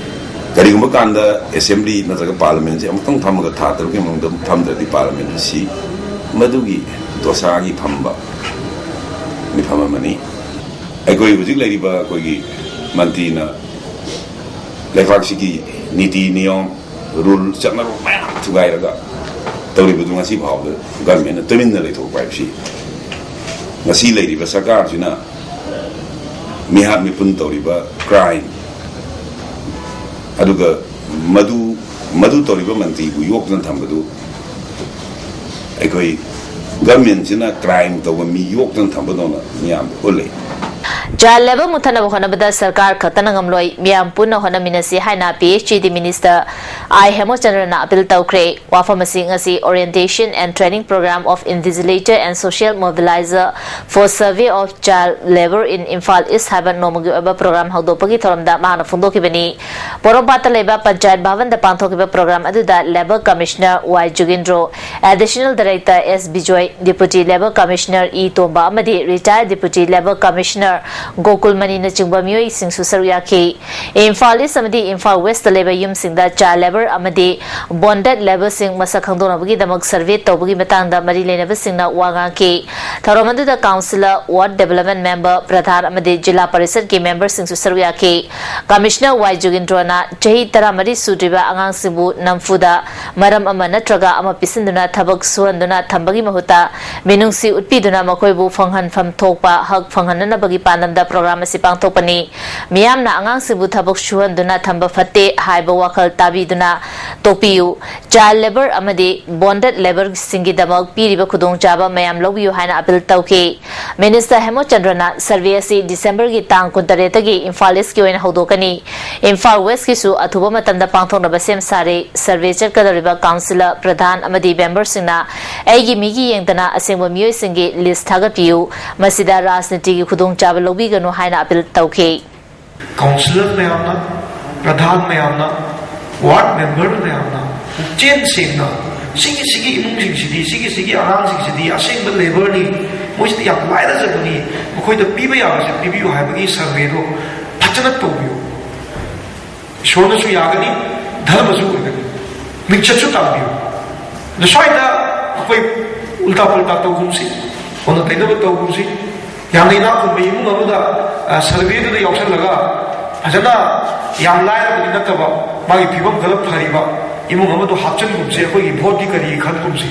ꯀꯔꯤꯒꯨꯝꯕ ꯀꯥꯟꯗ ꯑꯦꯁꯦꯝꯕ꯭ꯂꯤ ꯅꯠꯇ꯭ꯔꯒ ꯄꯥꯔꯂꯤꯌꯥꯃꯦꯟꯁꯦ ꯑꯃꯨꯛꯇꯪ ꯐꯝꯃꯒ ꯊꯥ ꯇꯔꯨꯛꯀꯤ ꯃꯅꯨꯡꯗ ꯑꯃꯨꯛ ꯐꯝꯗ꯭ꯔꯗꯤ ꯄꯥꯔꯂꯤꯌꯥꯃꯦꯟꯁꯤ ꯁꯤ, ꯃꯗꯨꯒꯤ ꯗꯣꯁꯥꯒꯤ ꯐꯝꯕ ꯃꯤꯐꯝ ꯑꯃꯅꯤ꯫ ꯑꯩꯈꯣꯏ ꯍꯧꯖꯤꯛ ꯂꯩꯔꯤꯕ ꯑꯩꯈꯣꯏꯒꯤ ꯃꯟꯇ꯭ꯔꯤꯅ ꯂꯩꯕꯥꯛꯁꯤꯒꯤ ꯅꯤꯇꯤ ꯅꯤꯌꯣꯝ, ꯔꯨꯜ, ꯆꯠꯅꯕ ꯃꯌꯥꯝ ꯊꯨꯒꯥꯏꯔꯒ ꯇꯧꯔꯤꯕꯗꯨ ꯉꯁꯤ ꯐꯥꯎꯕꯗ ꯒꯚꯔꯟꯃꯦꯟꯅ ꯇꯨꯃꯤꯟꯅ ꯂꯩꯊꯣꯛꯄ ꯍꯥꯏꯕꯁꯤ ꯉꯁꯤ ꯂꯩꯔꯤꯕ ꯁꯔꯀꯥꯔꯁꯤꯅ ꯃꯤꯍꯥꯠ ꯃꯤꯄꯨꯟ ꯇꯧꯔꯤꯕ ꯀ꯭ꯔꯥꯏꯝ, ꯑꯗꯨꯒ ꯃꯗꯨ ꯃꯗꯨ ꯇꯧꯔꯤꯕ ꯃꯟꯇ꯭ꯔꯤꯕꯨ ꯌꯣꯛꯇꯨꯅ ꯊꯝꯕꯗꯨ ꯑꯩꯈꯣꯏ ꯒꯚꯔꯟꯃꯦꯟꯁꯤꯅ ꯀ꯭ꯔꯥꯏꯝ ꯇꯧꯕ ꯃꯤ ꯌꯣꯛꯇꯨꯅ ꯊꯝꯕꯗꯧꯅ ꯃꯤꯌꯥꯝꯗ ꯎꯠꯂꯤ꯫ ꯆꯥꯏꯜ ꯂꯦꯕꯔ ꯃꯨꯊꯠꯅꯕ ꯍꯣꯠꯅꯕꯗ ꯁꯔꯀꯥꯔ ꯈꯛꯇꯅ ꯉꯝꯂꯣꯏ, ꯃꯤꯌꯥꯝ ꯄꯨꯟꯅ ꯍꯣꯠꯅꯃꯤꯟꯅꯁꯤ ꯍꯥꯏꯅ P H E D Minister I ꯍꯦꯃꯣꯆꯟꯗ꯭ꯔꯅ ꯑꯄꯤꯜ ꯇꯧꯈ꯭ꯔꯦ꯫ ꯋꯥꯐꯝ ꯑꯁꯤ ꯉꯁꯤ Orientation and Training Program of Invigilator and Social Mobilizer for Survey of Child Labour in Imphal East ꯍꯥꯏꯕ ꯅꯣꯡꯃꯒꯤ ꯑꯣꯏꯕ ꯄ꯭ꯔꯣꯒ꯭ꯔꯥꯝ ꯍꯧꯗꯣꯛꯄꯒꯤ ꯊꯧꯔꯝꯗ ꯃꯍꯥꯛꯅ ꯐꯣꯡꯗꯣꯛꯈꯤꯕꯅꯤ꯫ ꯄꯣꯔꯣꯝꯄꯥꯠꯇ ꯂꯩꯕ ꯄꯟꯆꯥꯌꯠ ꯚꯕꯟꯗ ꯄꯥꯡꯊꯣꯛꯈꯤꯕ ꯄ꯭ꯔꯣꯒ꯭ꯔꯥꯝ ꯑꯗꯨꯗ ꯂꯦꯕꯔ ꯀꯃꯤꯁꯅꯔ ꯋꯥꯏ ꯖꯨꯒꯦꯟꯗ꯭ꯔꯣ, ꯑꯦꯗꯤꯁꯅꯦꯜ ꯗꯥꯏꯔꯦꯛꯇꯔ ꯑꯦꯁ Bijoy, deputy labour commissioner E ꯇꯣꯝꯕ ꯑꯃꯗꯤ ꯔꯤꯇꯥꯌꯔ ꯗꯤꯄꯨꯇꯤ ꯂꯦꯕꯔ ꯀꯃꯤꯁꯅꯔ ꯒꯣꯀꯨꯜꯃꯅꯤꯅꯆꯤꯡꯕ ꯃꯤꯑꯣꯏꯁꯤꯡꯁꯨ ꯁꯔꯨꯛ ꯌꯥꯈꯤ꯫ ꯏꯝꯐꯥꯜ ꯏꯁ ꯑꯃꯗꯤ ꯏꯝꯐꯥꯜ ꯋꯦꯁꯇ ꯂꯩꯕ ꯌꯨꯝꯁꯤꯡꯗ ꯆꯥꯏꯜ ꯂꯦꯕꯔ ꯑꯃꯗꯤ ꯕꯣꯟꯗꯦꯗ ꯂꯦꯕꯔꯁꯤꯡ ꯃꯁꯛ ꯈꯪꯗꯣꯛꯅꯕꯒꯤꯗꯃꯛ ꯁꯔꯚꯦ ꯇꯧꯕꯒꯤ ꯃꯇꯥꯡꯗ ꯃꯔꯤ ꯂꯩꯅꯕꯁꯤꯡꯅ ꯋꯥ ꯉꯥꯡꯈꯤ꯫ ꯊꯧꯔꯝ ꯑꯗꯨꯗ ꯀꯥꯎꯟꯁꯤꯂꯔ, ꯋꯥꯔꯗ ꯗꯤꯕꯦꯂꯞꯃꯦꯟ ꯃꯦꯝꯕꯔ, ꯄ꯭ꯔꯙꯥꯟ ꯑꯃꯗꯤ ꯖꯤꯂꯥ ꯄꯔꯤꯁꯗꯀꯤ ꯃꯦꯝꯕꯔꯁꯤꯡꯁꯨ ꯁꯔꯨꯛ ꯌꯥꯈꯤ꯫ ꯀꯃꯤꯁꯅꯔ ꯋꯥꯏ ꯖꯨꯒꯦꯟꯗ꯭ꯔꯣꯅ ꯆꯍꯤ ꯇꯔꯥꯃꯔꯤ ꯁꯨꯗ꯭ꯔꯤꯕ ꯑꯉꯥꯡꯁꯤꯡꯕꯨ ꯅꯝꯐꯨꯗ ꯃꯔꯝ ꯑꯃ ꯅꯠꯇ꯭ꯔꯒ ꯑꯃ ꯄꯤꯁꯤꯟꯗꯨꯅ ꯊꯕꯛ ꯁꯨꯍꯟꯗꯨꯅ ꯊꯝꯕꯒꯤ ꯃꯍꯨꯠꯇ ꯃꯤꯅꯨꯡꯁꯤ ꯎꯠꯄꯤꯗꯨꯅ ꯃꯈꯣꯏꯕꯨ ꯐꯪꯍꯟꯐꯝ ꯊꯣꯛꯄ ꯍꯛ ꯐꯪꯍꯟꯅꯅꯕꯒꯤ ꯄꯥꯟꯗꯝꯗ ꯄ꯭ꯔꯣꯒ꯭ꯔꯥꯝ ꯑꯁꯤ ꯄꯥꯡꯊꯣꯛꯄꯅꯤ꯫ ꯃꯤꯌꯥꯝꯅ ꯑꯉꯥꯡꯁꯤꯡꯕꯨ ꯊꯕꯛ ꯁꯨꯍꯟꯗꯨꯅ ꯊꯝꯕ ꯐꯠꯇꯦ ꯍꯥꯏꯕ ꯋꯥꯈꯜ ꯇꯥꯕꯤꯗꯨꯅ ꯇꯣꯛꯄꯤꯌꯨ꯫ ꯆꯥꯏꯜ ꯂꯦꯕꯔ ꯑꯃꯗꯤ ꯕꯣꯟꯗꯦꯗ ꯂꯦꯕꯔꯁꯤꯡꯒꯤꯗꯃꯛ ꯄꯤꯔꯤꯕ ꯈꯨꯗꯣꯡꯆꯥꯕ ꯃꯌꯥꯝ ꯂꯧꯕꯤꯌꯨ ꯍꯥꯏꯅ ꯑꯄꯤꯜ ꯇꯧꯈꯤ꯫ ꯃꯤꯅꯤꯁꯇꯔ ꯍꯦꯃꯣꯆꯟꯗ꯭ꯔꯅ ꯁꯔꯚꯦ ꯑꯁꯤ ꯗꯤꯁꯦꯝꯕꯔꯒꯤ ꯇꯥꯡ ꯀꯨꯟꯇꯔꯦꯠꯇꯒꯤ ꯏꯝꯐꯥꯜ ꯏꯁꯀꯤ ꯑꯣꯏꯅ ꯍꯧꯗꯣꯛꯀꯅꯤ꯫ ꯏꯝꯐꯥꯜ ꯋꯦꯁꯀꯤꯁꯨ ꯑꯊꯨꯕ ꯃꯇꯝꯗ ꯄꯥꯡꯊꯣꯛꯅꯕ ꯁꯦꯝ ꯁꯥꯔꯦ꯫ ꯁꯔꯚꯦ ꯆꯠꯀꯗꯧꯔꯤꯕ ꯀꯥꯎꯟꯁꯤꯂꯔ, ꯄ꯭ꯔꯙꯥꯟ ꯑꯃꯗꯤ ꯃꯦꯝꯕꯔꯁꯤꯡꯅ ꯑꯩꯒꯤ ꯃꯤꯒꯤ ꯌꯦꯡꯗꯅ ꯑꯁꯦꯡꯕ ꯃꯤꯑꯣꯏꯁꯤꯡꯒꯤ ꯂꯤꯁ ꯊꯥꯒꯠꯄꯤꯌꯨ꯫ ꯃꯁꯤꯗ ꯔꯥꯖꯅꯤꯇꯤꯒꯤ ꯈꯨꯗꯣꯡꯆꯥꯕ ꯂꯧꯕꯤꯒꯅꯨ ꯍꯥꯏꯅ ꯑꯄꯤꯜ ꯇꯧꯈꯤ꯫ ꯀꯥꯎꯟꯁꯤꯂꯔ ꯃꯌꯥꯝꯅ, ꯄ꯭ꯔꯙꯥꯟ ꯃꯌꯥꯝꯅ, ꯋꯥꯔꯗ ꯃꯦꯝꯕꯔ ꯃꯌꯥꯝꯅ ꯄꯨꯛꯆꯦꯜ ꯁꯦꯡꯅ ꯁꯤꯒꯤ ꯁꯤꯒꯤ ꯏꯃꯨꯡꯁꯤꯡꯁꯤꯗꯤ, ꯁꯤꯒꯤ ꯁꯤꯒꯤ ꯑꯉꯥꯡꯁꯤꯡꯁꯤꯗꯤ ꯑꯁꯦꯡꯕ ꯂꯦꯕꯔꯅꯤ, ꯃꯣꯏꯁꯤꯗꯤ ꯌꯥꯝ ꯂꯥꯏꯔꯖꯕꯅꯤ, ꯃꯈꯣꯏꯗ ꯄꯤꯕ ꯌꯥꯕꯁꯦ ꯄꯤꯕꯤꯌꯨ ꯍꯥꯏꯕꯒꯤ ꯁꯔꯚꯦꯗꯣ ꯐꯖꯅ ꯇꯧꯕꯤꯌꯨ꯫ ꯏꯁꯣꯔꯅꯁꯨ ꯌꯥꯒꯅꯤ, ꯙꯔꯃꯁꯨ ꯑꯣꯏꯒꯅꯤ, ꯃꯤꯡꯆꯠꯁꯨ ꯇꯥꯟꯕꯤꯌꯨ꯫ ꯑꯗ ꯁ꯭ꯋꯥꯏꯗ ꯑꯩꯈꯣꯏ ꯎꯜꯇꯥ ꯄꯨꯜꯇꯥ ꯇꯧꯒꯨꯝꯁꯤ, ꯑꯣꯟꯅ ꯇꯩꯅꯕ ꯇꯧꯒꯨꯝꯁꯤ꯫ ꯌꯥꯝꯅ ꯏꯅꯥꯛ ꯈꯨꯟꯕ ꯏꯃꯨꯡ ꯑꯃꯗ, ꯑ, ꯁꯔꯚꯦꯗꯨꯗ ꯌꯥꯎꯁꯜꯂꯒ ꯐꯖꯅ ꯌꯥꯝ ꯂꯥꯏꯔꯕꯗꯤ ꯅꯠꯇꯕ, ꯃꯥꯒꯤ ꯐꯤꯕꯝ ꯈꯔ ꯐꯔꯤꯕ ꯏꯃꯨꯡ ꯑꯃꯗꯣ ꯍꯥꯞꯆꯤꯟꯒꯨꯝꯁꯤ, ꯑꯩꯈꯣꯏꯒꯤ ꯚꯣꯠꯀꯤ ꯀꯔꯤꯒꯤ ꯈꯟꯒꯨꯝꯁꯤ꯫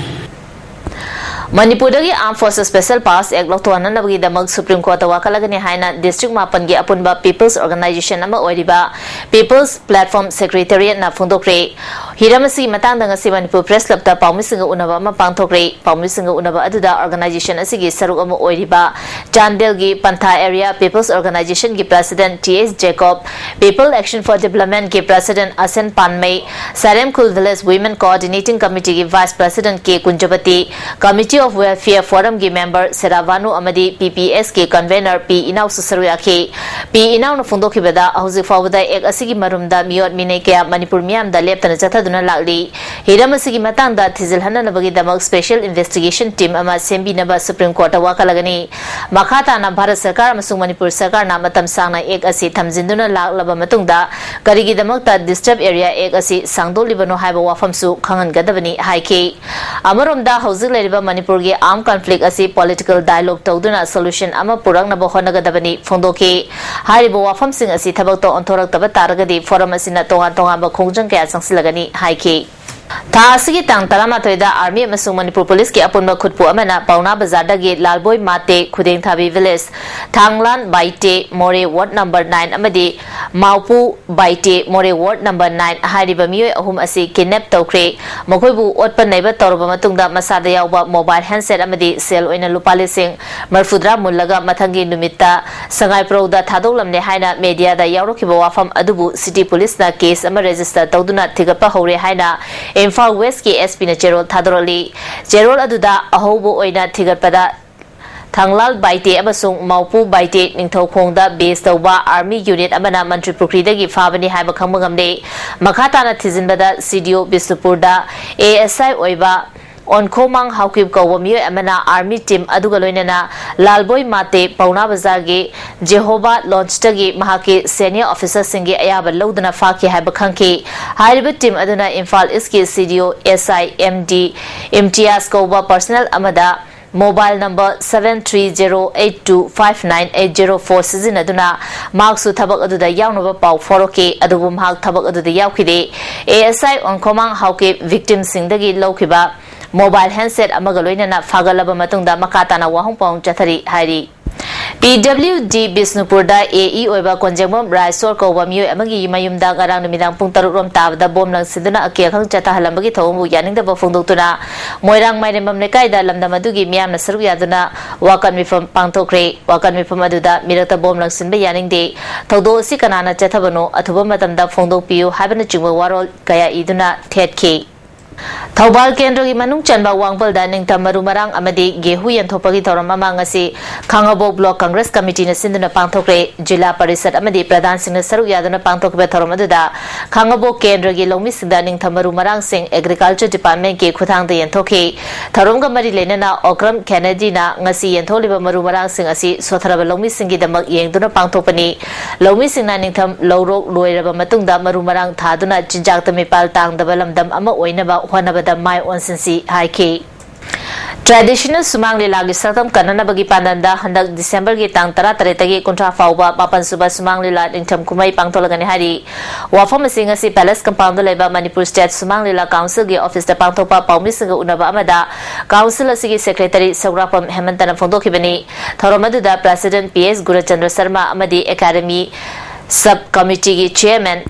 ꯃꯅꯤꯄꯨꯔꯗꯒꯤ Armed Forces Special Powers Act ꯂꯧꯊꯣꯛꯍꯟꯅꯕꯒꯤꯗꯃꯛ Supreme Courtꯇ ꯋꯥꯀꯠꯂꯒꯅꯤ ꯍꯥꯏꯅ district ꯃꯥꯄꯟꯒꯤ ꯑꯄꯨꯟꯕ People's Organization ꯑꯃ ꯑꯣꯏꯔꯤꯕ People's Platform Secretariatꯅ ꯐꯣꯡꯗꯣꯛꯈ꯭ꯔꯦ꯫ ꯍꯤꯔꯝ ꯑꯁꯤꯒꯤ ꯃꯇꯥꯡꯗ ꯉꯁꯤ ꯃꯅꯤꯄꯨꯔ Press Clubꯇ ꯄꯥꯎꯃꯤꯁꯤꯡꯒ ꯎꯅꯕ ꯑꯃ ꯄꯥꯡꯊꯣꯛꯈ꯭ꯔꯦ꯫ ꯄꯥꯎꯃꯤꯁꯤꯡꯒ ꯎꯅꯕ ꯑꯗꯨꯗ organization ꯑꯁꯤꯒꯤ ꯁꯔꯨꯛ ꯑꯃ ꯑꯣꯏꯔꯤꯕ ꯆꯥꯟꯗꯦꯜꯒꯤ Pantha Area People's Organizationꯒꯤ President T H Jacob, People Action for Developmentꯀꯤ President Asen Panmei, Saremkhul Village Women Coordinating Committeeꯒꯤ Vice President K Kunjapati, Committee of Welfare Forumꯒꯤ member Sera Vanu ꯑꯃꯗꯤ P P Sꯀꯤ convener P ꯏꯅꯥꯎꯁꯨ ꯁꯔꯨꯛ ꯌꯥꯈꯤ꯫ P ꯏꯅꯥꯎꯅ ꯐꯣꯡꯗꯣꯛꯈꯤꯕꯗ, ꯍꯧꯖꯤꯛ ꯐꯥꯎꯕꯗ Act ꯑꯁꯤꯒꯤ ꯃꯔꯨꯝꯗ ꯃꯤꯑꯣꯠ ꯃꯤꯅꯩ ꯀꯌꯥ ꯃꯅꯤꯄꯨꯔ ꯃꯤꯌꯥꯝꯗ ꯂꯦꯞꯇꯅ ꯆꯠꯊꯗꯨꯅ ꯂꯥꯛꯂꯤ꯫ ꯍꯤꯔꯝ ꯑꯁꯤꯒꯤ ꯃꯇꯥꯡꯗ ꯊꯤꯖꯤꯜꯍꯟꯅꯅꯕꯒꯤꯗꯃꯛ Special Investigation Team ꯑꯃ ꯁꯦꯝꯕꯤꯅꯕ Supreme Courtꯇ ꯋꯥꯀꯠꯂꯒꯅꯤ꯫ ꯃꯈꯥ ꯇꯥꯅ ꯚꯥꯔꯠ ꯁꯔꯀꯥꯔ ꯑꯃꯁꯨꯡ ꯃꯅꯤꯄꯨꯔ ꯁꯔꯀꯥꯔꯅ ꯃꯇꯝ ꯁꯥꯡꯅ Act ꯑꯁꯤ ꯊꯝꯖꯤꯟꯗꯨꯅ ꯂꯥꯛꯂꯕ ꯃꯇꯨꯡꯗ ꯀꯔꯤꯒꯤꯗꯃꯛꯇ Disturbed Area Act ꯑꯁꯤ ꯁꯥꯡꯗꯣꯛꯂꯤꯕꯅꯣ ꯍꯥꯏꯕ ꯋꯥꯐꯝꯁꯨ ꯈꯪꯍꯟꯒꯗꯕꯅꯤ ꯍꯥꯏꯈꯤ꯫ ꯑꯃꯔꯣꯝꯗ, ꯍꯧꯖꯤꯛ ꯂꯩꯔꯤꯕ ꯃꯅꯤꯄꯨꯔꯒꯤ armed conflict ꯑꯁꯤ political dialogue ꯇꯧꯗꯨꯅ solution ꯑꯃ ꯄꯨꯔꯛꯅꯕ ꯍꯣꯠꯅꯒꯗꯕꯅꯤ ꯐꯣꯡꯗꯣꯛꯈꯤ꯫ ꯍꯥꯏꯔꯤꯕ ꯋꯥꯐꯝꯁꯤꯡ ꯑꯁꯤ ꯊꯕꯛꯇ ꯑꯣꯟꯊꯣꯔꯛꯇꯕ ꯇꯥꯔꯒꯗꯤ forum ꯑꯁꯤꯅ ꯇꯣꯉꯥꯟ ꯇꯣꯉꯥꯟꯕ ꯈꯣꯡꯖꯪ ꯀꯌꯥ ꯆꯪꯁꯤꯜꯂꯒꯅꯤ ꯍꯥꯏꯈꯤ꯫ ꯊꯥ ꯑꯁꯤꯒꯤ ꯇꯥꯡ ꯇꯔꯥꯃꯥꯊꯣꯏꯗ Army ꯑꯃꯁꯨꯡ ꯃꯅꯤꯄꯨꯔ Policeꯀꯤ ꯑꯄꯨꯟꯕ ꯈꯨꯠꯄꯨ ꯑꯃꯅ ꯄꯥꯎꯅꯥ ꯕꯖꯥꯔꯗꯒꯤ ꯂꯥꯜꯕꯣꯏ ꯃꯥꯇꯦ, ꯈꯨꯗꯦꯡꯊꯥꯕꯤ Village, ꯊꯥꯡꯂꯥꯟ ꯕꯥꯏꯇꯦ, ꯃꯣꯔꯦ Ward number nine ꯑꯃꯗꯤ ꯃꯥꯎꯄꯨ ꯕꯥꯏꯇꯦ, ꯃꯣꯔꯦ Ward number nine ꯍꯥꯏꯔꯤꯕ ꯃꯤꯑꯣꯏ ꯑꯍꯨꯝ ꯑꯁꯤ kidnap ꯇꯧꯈ꯭ꯔꯦ꯫ ꯃꯈꯣꯏꯕꯨ ꯑꯣꯠꯄ ꯅꯩꯕ ꯇꯧꯔꯕ ꯃꯇꯨꯡꯗ ꯃꯁꯥꯗ ꯌꯥꯎꯕ mobile handset ꯑꯃꯗꯤ ꯁꯦꯜ ꯑꯣꯏꯅ ꯂꯨꯄꯥ ꯂꯤꯁꯤꯡ ꯃꯔꯤꯐꯨꯇꯔꯥ ꯃꯨꯜꯂꯒ ꯃꯊꯪꯒꯤ ꯅꯨꯃꯤꯠꯇ ꯁꯉꯥꯏꯄ꯭ꯔꯧꯗ ꯊꯥꯗꯣꯛꯂꯝꯂꯦ ꯍꯥꯏꯅ mediaꯗ ꯌꯥꯎꯔꯛꯈꯤꯕ ꯋꯥꯐꯝ ꯑꯗꯨꯕꯨ City Policeꯅ case ꯑꯃ register ꯇꯧꯗꯨꯅ ꯊꯤꯒꯠꯄ ꯍꯧꯔꯦ ꯍꯥꯏꯅ ꯏꯝꯐꯥꯜ Westꯀꯤ S Pꯅ ꯆꯦꯔꯣꯜ ꯊꯥꯗꯣꯔꯛꯂꯤ꯫ ꯆꯦꯔꯣꯜ ꯑꯗꯨꯗ ꯑꯍꯧꯕ ꯑꯣꯏꯅ ꯊꯤꯒꯠꯄꯗ ꯊꯥꯡꯂꯥꯜ ꯕꯥꯏꯇꯦ ꯑꯃꯁꯨꯡ ꯃꯥꯎꯄꯨ ꯕꯥꯏꯇꯦ ꯅꯤꯡꯊꯧꯈꯣꯡꯗ base ꯇꯧꯕ army unit ꯑꯃꯅ ꯃꯟꯇ꯭ꯔꯤ ꯄꯨꯈ꯭ꯔꯤꯗꯒꯤ ꯐꯥꯕꯅꯤ ꯍꯥꯏꯕ ꯈꯪꯕ ꯉꯝꯂꯦ꯫ ꯃꯈꯥ ꯇꯥꯅ ꯊꯤꯖꯤꯟꯕꯗ C D O ꯕꯤꯁꯅꯨꯄꯨꯔꯗ A S I ꯑꯣꯏꯕ ꯑꯣꯟꯈꯣꯃꯥꯡ ꯍꯥꯎꯀꯤꯞ ꯀꯧꯕ ꯃꯤꯑꯣꯏ ꯑꯃꯅ army team ꯑꯗꯨꯒ ꯂꯣꯏꯅꯅ ꯂꯥꯜꯕꯣꯏ ꯃꯥꯇꯦ ꯄꯥꯎꯅꯥ ꯕꯖꯥꯔꯒꯤ ꯖꯦꯍꯣꯕꯥ ꯂꯣꯟꯁꯇꯒꯤ ꯃꯍꯥꯛꯀꯤ senior officerꯁꯤꯡꯒꯤ ꯑꯌꯥꯕ ꯂꯧꯗꯨꯅ ꯐꯥꯈꯤ ꯍꯥꯏꯕ ꯈꯪꯈꯤ꯫ ꯍꯥꯏꯔꯤꯕ team ꯑꯗꯨꯅ Imphal Eastꯀꯤ C D O S I M D ꯏꯝꯇꯤꯌꯥꯖ ꯀꯧꯕ personnel ꯑꯃꯗ mobile number seven three zero eight two five nine eight zero four ꯁꯤꯖꯤꯟꯅꯗꯨꯅ ꯃꯍꯥꯛꯁꯨ ꯊꯕꯛ ꯑꯗꯨꯗ ꯌꯥꯎꯅꯕ ꯄꯥꯎ ꯐꯥꯎꯔꯛꯈꯤ, ꯑꯗꯨꯕꯨ ꯃꯍꯥꯛ ꯊꯕꯛ ꯑꯗꯨꯗ ꯌꯥꯎꯈꯤꯗꯦ꯫ A S I ꯑꯣꯟꯈꯣꯃꯥꯡ ꯍꯥꯎꯀꯤꯞ victimꯁꯤꯡꯗꯒꯤ ꯂꯧꯈꯤꯕ ꯃꯣꯕꯥꯏꯜ ꯍꯦꯟꯁꯦꯠ ꯑꯃꯒ ꯂꯣꯏꯅꯅ ꯐꯥꯒꯠꯂꯕ ꯃꯇꯨꯡꯗ ꯃꯈꯥ ꯇꯥꯅ ꯋꯥꯍꯪ ꯄꯥꯎꯍꯪ ꯆꯠꯊꯔꯤ ꯍꯥꯏꯔꯤ꯫ ꯄꯤ ꯗꯕ꯭ꯂꯤꯎ ꯗꯤ ꯕꯤꯁꯅꯨꯄꯨꯔꯗ ꯑꯦ ꯏ ꯑꯣꯏꯕ ꯀꯣꯟꯖꯦꯡꯕꯝ ꯔꯥꯏꯁꯣꯔ ꯀꯧꯕ ꯃꯤꯑꯣꯏ ꯑꯃꯒꯤ ꯃꯌꯨꯝꯗ ꯉꯔꯥꯡ ꯅꯨꯃꯤꯗꯥꯡ ꯄꯨꯡ ꯇꯔꯨꯛ ꯔꯣꯝ ꯇꯥꯕꯗ ꯕꯣꯝ ꯂꯪꯁꯤꯟꯗꯨꯅ ꯑꯀꯤ ꯑꯈꯪ ꯆꯠꯊꯍꯜꯂꯝꯕꯒꯤ ꯊꯧꯑꯣꯡꯕꯨ ꯌꯥꯅꯤꯡꯗꯕ ꯐꯣꯡꯗꯣꯛꯇꯨꯅ ꯃꯣꯏꯔꯥꯡ ꯃꯥꯏꯔꯦꯝꯕꯝ ꯂꯩꯀꯥꯏꯗ ꯂꯝꯗꯝ ꯑꯗꯨꯒꯤ ꯃꯤꯌꯥꯝꯅ ꯁꯔꯨꯛ ꯌꯥꯗꯨꯅ ꯋꯥꯀꯠ ꯃꯤꯐꯝ ꯄꯥꯡꯊꯣꯛꯈ꯭ꯔꯦ꯫ ꯋꯥꯀꯠ ꯃꯤꯐꯝ ꯑꯗꯨꯗ ꯃꯤꯔꯛꯇ ꯕꯣꯝ ꯂꯪꯁꯤꯟꯕ ꯌꯥꯅꯤꯡꯗꯦ, ꯊꯧꯗꯣꯛ ꯑꯁꯤ ꯀꯅꯥꯅ ꯆꯠꯊꯕꯅꯣ, ꯑꯊꯨꯕ ꯃꯇꯝꯗ ꯐꯣꯡꯗꯣꯛꯄꯤꯌꯨ ꯍꯥꯏꯕꯅꯆꯤꯡꯕ ꯋꯥꯔꯣꯜ ꯀꯌꯥ ꯏꯗꯨꯅ ꯊꯦꯠꯈꯤ꯫ ꯊꯧꯕꯥꯜ ꯀꯦꯟꯗ꯭ꯔꯒꯤ ꯃꯅꯨꯡ ꯆꯟꯕ ꯋꯥꯡꯕꯜꯗ ꯅꯤꯡꯊꯝ ꯃꯔꯨ ꯃꯔꯥꯡ ꯑꯃꯗꯤ ꯒꯦꯍꯨ ꯌꯦꯟꯊꯣꯛꯄꯒꯤ ꯊꯧꯔꯝ ꯑꯃ ꯉꯁꯤ ꯈꯥꯉꯕꯣꯛ ꯕ꯭ꯂꯣꯛ ꯀꯪꯒ꯭ꯔꯦꯁ ꯀꯃꯤꯇꯤꯅ ꯁꯤꯟꯗꯨꯅ ꯄꯥꯡꯊꯣꯛꯈ꯭ꯔꯦ꯫ ꯖꯤꯂꯥ ꯄꯔꯤꯁꯠ ꯑꯃꯗꯤ ꯄ꯭ꯔꯙꯥꯟꯁꯤꯡꯅ ꯁꯔꯨꯛ ꯌꯥꯗꯨꯅ ꯄꯥꯡꯊꯣꯛꯈꯤꯕ ꯊꯧꯔꯝ ꯑꯗꯨꯗ ꯈꯥꯉꯕꯣꯛ ꯀꯦꯟꯗ꯭ꯔꯒꯤ ꯂꯧꯃꯤꯁꯤꯡꯗ ꯅꯤꯡꯊꯝ ꯃꯔꯨ ꯃꯔꯥꯡꯁꯤꯡ ꯑꯦꯒ꯭ꯔꯤꯀꯜꯆꯔ ꯗꯤꯄꯥꯔꯠꯃꯦꯟꯠꯀꯤ ꯈꯨꯠꯊꯥꯡꯗ ꯌꯦꯟꯊꯣꯛꯈꯤ꯫ ꯊꯧꯔꯝꯒ ꯃꯔꯤ ꯂꯩꯅꯅ ꯑꯣꯀ꯭ꯔꯝ ꯀꯦꯅꯦꯗꯤꯅ ꯉꯁꯤ ꯌꯦꯟꯊꯣꯛꯂꯤꯕ ꯃꯔꯨ ꯃꯔꯥꯡꯁꯤꯡ ꯑꯁꯤ ꯁꯣꯠꯊꯔꯕ ꯂꯧꯃꯤꯁꯤꯡꯒꯤꯗꯃꯛ ꯌꯦꯡꯗꯨꯅ ꯄꯥꯡꯊꯣꯛꯄꯅꯤ꯫ ꯂꯧꯃꯤꯁꯤꯡꯅ ꯅꯤꯡꯊꯝ ꯂꯧꯔꯣꯛ ꯂꯣꯏꯔꯕ ꯃꯇꯨꯡꯗ ꯃꯔꯨ ꯃꯔꯥꯡ ꯊꯥꯗꯨꯅ ꯆꯤꯟꯖꯥꯛꯇ ꯃꯤꯄꯥꯜ ꯇꯥꯡꯗꯕ ꯂꯝꯗꯝ ꯑꯃ ꯑꯣꯏꯅꯕ ꯍꯣꯠꯅꯕꯗ ꯃꯥꯏ ꯑꯣꯟꯁꯤꯟꯁꯤ ꯍꯥꯏꯈꯤ꯫ ꯇ꯭ꯔꯦꯗꯤꯁꯅꯦꯜ ꯁꯨꯃꯥꯡ ꯂꯤꯂꯥꯒꯤ ꯁꯛꯇꯝ ꯀꯟꯅꯅꯕꯒꯤ ꯄꯥꯟꯗꯝꯗ ꯍꯟꯗꯛ ꯗꯤꯁꯦꯝꯕꯔꯒꯤ ꯇꯥꯡ ꯇꯔꯥꯇꯔꯦꯠꯇꯒꯤ ꯀꯨꯟꯊ꯭ꯔꯥ ꯐꯥꯎꯕ ꯃꯥꯄꯟ ꯁꯨꯕ ꯁꯨꯃꯥꯡ ꯂꯤꯂꯥ ꯅꯤꯡꯊꯝ ꯀꯨꯝꯍꯩ ꯄꯥꯡꯊꯣꯛꯂꯒꯅꯤ ꯍꯥꯏꯔꯤ꯫ ꯋꯥꯐꯝ ꯑꯁꯤ ꯉꯁꯤ ꯄꯦꯂꯦꯁ ꯀꯝꯄꯥꯎꯟꯗ ꯂꯩꯕ ꯃꯅꯤꯄꯨꯔ ꯁ꯭ꯇꯦꯠ ꯁꯨꯃꯥꯡ ꯂꯤꯂꯥ ꯀꯥꯎꯟꯁꯤꯜꯒꯤ ꯑꯣꯐꯤꯁꯇ ꯄꯥꯡꯊꯣꯛꯄ ꯄꯥꯎꯃꯤꯁꯤꯡꯒ ꯎꯅꯕ ꯑꯃꯗ ꯀꯥꯎꯟꯁꯤꯜ ꯑꯁꯤꯒꯤ ꯁꯦꯀ꯭ꯔꯦꯇꯔꯤ ꯁꯧꯒ꯭ꯔꯥꯛꯄꯝ ꯍꯦꯃꯟꯇꯅ ꯐꯣꯡꯗꯣꯛꯈꯤꯕꯅꯤ꯫ ꯊꯧꯔꯝ ꯑꯗꯨꯗ ꯄ꯭ꯔꯦꯁꯤꯗꯦꯟꯠ ꯄꯤ ꯑꯦꯁ ꯒꯨꯔꯆꯟꯗ꯭ꯔ ꯁꯔꯃ ꯑꯃꯗꯤ ꯑꯦꯀꯥꯗꯃꯤ ꯁꯕ ꯀꯃꯤꯇꯤꯒꯤ ꯆꯦꯌꯔꯃꯦꯟ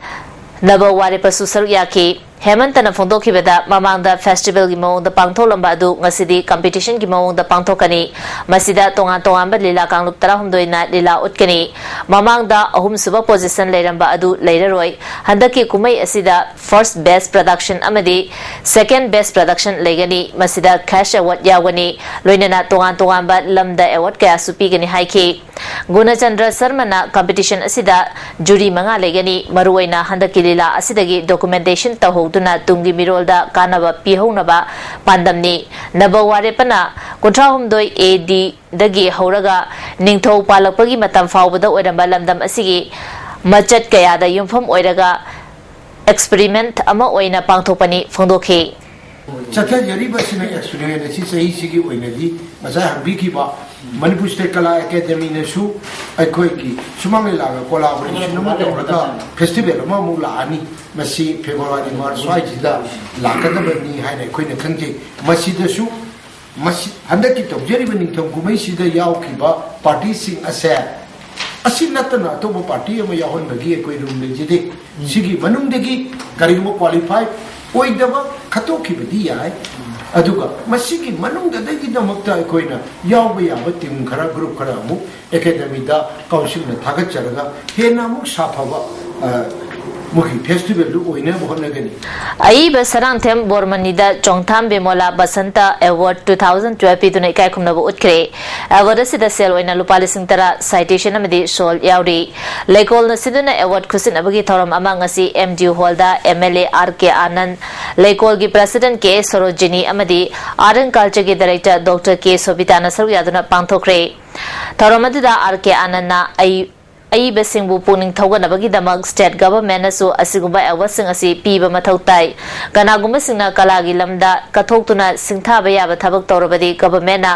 ꯅꯕ ꯋꯥꯔꯦꯄꯁꯨ ꯁꯔꯨꯛ ꯌꯥꯈꯤ꯫ ꯍꯦꯃꯟꯇꯅ ꯐꯣꯡꯗꯣꯛꯈꯤꯕꯗ, ꯃꯃꯥꯡꯗ ꯐꯦꯁꯇꯤꯚꯦꯜꯒꯤ ꯃꯑꯣꯡꯗ ꯄꯥꯡꯊꯣꯛꯂꯝꯕ ꯑꯗꯨ ꯉꯁꯤꯗꯤ ꯀꯝꯄꯤꯇꯤꯁꯟꯒꯤ ꯃꯑꯣꯡꯗ ꯄꯥꯡꯊꯣꯛꯀꯅꯤ꯫ ꯃꯁꯤꯗ ꯇꯣꯉꯥꯟ ꯇꯣꯉꯥꯟꯕ ꯂꯤꯂꯥ ꯀꯥꯡꯂꯨꯞ ꯇꯔꯥꯍꯨꯝꯗꯣꯏꯅ ꯂꯤꯂꯥ ꯎꯠꯀꯅꯤ꯫ ꯃꯃꯥꯡꯗ ꯑꯍꯨꯝꯁꯨꯕ ꯄꯣꯖꯤꯁꯟ ꯂꯩꯔꯝꯕ ꯑꯗꯨ ꯂꯩꯔꯔꯣꯏ꯫ ꯍꯟꯗꯛꯀꯤ ꯀꯨꯝꯍꯩ ꯑꯁꯤꯗ ꯐꯥꯔꯁ ꯕꯦꯁ ꯄ꯭ꯔꯗꯛꯁꯟ ꯑꯃꯗꯤ ꯁꯦꯀꯦꯟ ꯕꯦꯁ ꯄ꯭ꯔꯗꯛꯁꯟ ꯂꯩꯒꯅꯤ꯫ ꯃꯁꯤꯗ ꯀꯦꯁ ꯑꯦꯋꯥꯔꯗ ꯌꯥꯎꯒꯅꯤ꯫ ꯂꯣꯏꯅꯅ ꯇꯣꯉꯥꯟ ꯇꯣꯉꯥꯟꯕ ꯂꯝꯗ ꯑꯦꯋꯥꯔꯗ ꯀꯌꯥꯁꯨ ꯄꯤꯒꯅꯤ ꯍꯥꯏꯈꯤ꯫ ꯒꯨꯅꯆꯟꯗ꯭ꯔ ꯁꯔꯃꯅ ꯀꯝꯄꯤꯇꯤꯁꯟ ꯑꯁꯤꯗ ꯖꯨꯔꯤ ꯃꯉꯥ ꯂꯩꯒꯅꯤ꯫ ꯃꯔꯨꯑꯣꯏꯅ ꯍꯟꯗꯛꯀꯤ ꯂꯤꯂꯥ ꯑꯁꯤꯗꯒꯤ ꯗꯣꯀꯨꯃꯦꯟꯇꯦꯁꯟ ꯇꯧꯍꯧꯗꯨꯅ ꯇꯨꯡꯒꯤ ꯃꯤꯔꯣꯜꯗ ꯀꯥꯟꯅꯕ ꯄꯤꯍꯧꯅꯕ ꯄꯥꯟꯗꯝꯅꯤ꯫ ꯅꯕ ꯋꯥꯔꯦꯄꯅ ꯀꯨꯟꯊ꯭ꯔꯥꯍꯨꯝꯗꯣꯏ ꯑꯦ ꯗꯤꯗꯒꯤ ꯍꯧꯔꯒ ꯅꯤꯡꯊꯧ ꯄꯥꯜꯂꯛꯄꯒꯤ ꯃꯇꯝ ꯐꯥꯎꯕꯗ ꯑꯣꯏꯔꯝꯕ ꯂꯝꯗꯝ ꯑꯁꯤꯒꯤ ꯃꯆꯠ ꯀꯌꯥꯗ ꯌꯨꯝꯐꯝ ꯑꯣꯏꯔꯒ ꯑꯦꯛꯁꯄꯔꯤꯃꯦꯟꯠ ꯑꯃ ꯑꯣꯏꯅ ꯄꯥꯡꯊꯣꯛꯄꯅꯤ ꯐꯣꯡꯗꯣꯛꯈꯤ꯫ ꯆꯠꯊꯖꯔꯤꯕꯁꯤꯅ ꯑꯦꯛꯁꯄꯔꯤꯃꯦꯟ ꯑꯁꯤ ꯆꯍꯤꯁꯤꯒꯤ ꯑꯣꯏꯅꯗꯤ ꯉꯁꯥꯏ ꯍꯪꯕꯤꯈꯤꯕ ꯃꯅꯤꯄꯨꯔ ꯁ꯭ꯇꯦꯠ ꯀꯂꯥ ꯑꯦꯀꯥꯗꯦꯃꯤꯅꯁꯨ ꯑꯩꯈꯣꯏꯒꯤ ꯁꯨꯃꯥꯡ ꯂꯤꯂꯥꯒ ꯀꯣꯂꯥꯕꯣꯔꯦꯁꯟ ꯑꯃ ꯇꯧꯔꯒ ꯐꯦꯁꯇꯤꯚꯦꯜ ꯑꯃꯃꯨꯛ ꯂꯥꯛꯑꯅꯤ꯫ ꯃꯁꯤ ꯐꯦꯕ꯭ꯔꯨꯋꯥꯔꯤ, ꯃꯥꯔꯆ ꯁ꯭ꯋꯥꯏꯁꯤꯗ ꯂꯥꯛꯀꯗꯕꯅꯤ ꯍꯥꯏꯅ ꯑꯩꯈꯣꯏꯅ ꯈꯪꯖꯩ꯫ ꯃꯁꯤꯗꯁꯨ ꯃꯁꯤ ꯍꯟꯗꯛꯀꯤ ꯇꯧꯖꯔꯤꯕ ꯅꯤꯡꯊꯧ ꯀꯨꯝꯍꯩꯁꯤꯗ ꯌꯥꯎꯈꯤꯕ ꯄꯥꯔꯇꯤꯁꯤꯡ ꯑꯁꯦ ꯑꯁꯤ ꯅꯠꯇꯅ ꯑꯇꯣꯞꯄ ꯄꯥꯔꯇꯤ ꯑꯃ ꯌꯥꯎꯍꯟꯕꯒꯤ ꯑꯩꯈꯣꯏ ꯔꯨꯜ ꯂꯩꯖꯗꯦ꯫ ꯁꯤꯒꯤ ꯃꯅꯨꯡꯗꯒꯤ ꯀꯔꯤꯒꯨꯝꯕ ꯀ꯭ꯋꯥꯂꯤꯐꯥꯏ ꯑꯣꯏꯗꯕ ꯈꯠꯇꯣꯛꯈꯤꯕꯗꯤ ꯌꯥꯏ, ꯑꯗꯨꯒ ꯃꯁꯤꯒꯤ ꯃꯅꯨꯡꯗꯗꯒꯤꯗꯃꯛꯇ ꯑꯩꯈꯣꯏꯅ ꯌꯥꯎꯕ ꯌꯥꯕ ꯇꯤꯝ ꯈꯔ, ꯒ꯭ꯔꯨꯞ ꯈꯔ ꯑꯃꯨꯛ ꯑꯦꯀꯥꯗꯦꯃꯤꯗ ꯀꯥꯎꯟꯁꯤꯜꯅ ꯊꯥꯒꯠꯆꯔꯒ ꯍꯦꯟꯅ ꯑꯃꯨꯛ ꯁꯥꯐꯕ, ꯑ, ꯃꯈꯣꯏꯒꯤ ꯐꯦꯁꯇꯤꯚꯦꯜꯗꯨ ꯑꯣꯏꯅꯕ ꯍꯣꯠꯅꯒꯅꯤ꯫ ꯑꯏꯕ ꯁꯔꯥꯡꯊꯦꯝ ꯕꯣꯔꯃꯅꯤꯗ Chongtham Bimola Basanta award two thousand twelve ꯄꯤꯗꯨꯅ ꯏꯀꯥꯏ ꯈꯨꯝꯅꯕ ꯎꯠꯈ꯭ꯔꯦ꯫ ꯑꯦꯋꯥꯔꯗ ꯑꯁꯤꯗ ꯁꯦꯜ ꯑꯣꯏꯅ ꯂꯨꯄꯥ ꯂꯤꯁꯤꯡ ꯇꯔꯥ, ꯁꯥꯏꯇꯦꯁꯟ ꯑꯃꯗꯤ ꯁꯣꯜ ꯌꯥꯎꯔꯤ꯫ ꯂꯩꯀꯣꯜꯅ ꯁꯤꯟꯗꯨꯅ ꯑꯦꯋꯥꯔꯗ ꯈꯨꯠꯁꯤꯟꯅꯕꯒꯤ ꯊꯧꯔꯝ ꯑꯃ ꯉꯁꯤ M D U ꯍꯣꯜꯗ M L A R K Anand, ꯂꯩꯀꯣꯜꯒꯤ ꯄ꯭ꯔꯦꯁꯤꯗꯦꯟꯠ ꯀꯦ ꯁꯣꯔꯣꯖꯤꯅꯤ ꯑꯃꯗꯤ ꯑꯥꯔꯠ ꯑꯦꯟ ꯀꯜꯆꯔꯒꯤ ꯗꯥꯏꯔꯦꯛꯇꯔ ꯗꯣꯛꯇꯔ ꯀꯦ ꯁꯣꯕꯤꯇꯥꯅ ꯁꯔꯨꯛ ꯌꯥꯗꯨꯅ ꯄꯥꯡꯊꯣꯛꯈ꯭ꯔꯦ꯫ ꯊꯧꯔꯝ ꯑꯗꯨꯗ ꯑꯥꯔ ꯀꯦ ꯑꯥꯅꯟꯗꯅ ꯑꯏ-, ꯑꯏꯕꯁꯤꯡꯕꯨ ꯄꯨꯛꯅꯤꯡ ꯊꯧꯒꯠꯅꯕꯒꯤꯗꯃꯛ ꯁ꯭ꯇꯦꯠ ꯒꯚꯔꯟꯃꯦꯟꯠꯅꯁꯨ ꯑꯁꯤꯒꯨꯝꯕ ꯑꯦꯋꯥꯔꯗꯁꯤꯡ ꯑꯁꯤ ꯄꯤꯕ ꯃꯊꯧ ꯇꯥꯏ꯫ ꯀꯅꯥꯒꯨꯝꯕꯁꯤꯡꯅ ꯀꯂꯥꯒꯤ ꯂꯝꯗ ꯀꯠꯊꯣꯛꯇꯨꯅ ꯁꯤꯡꯊꯥꯕ ꯌꯥꯕ ꯊꯕꯛ ꯇꯧꯔꯕꯗꯤ ꯒꯚꯔꯟꯃꯦꯟꯠꯅ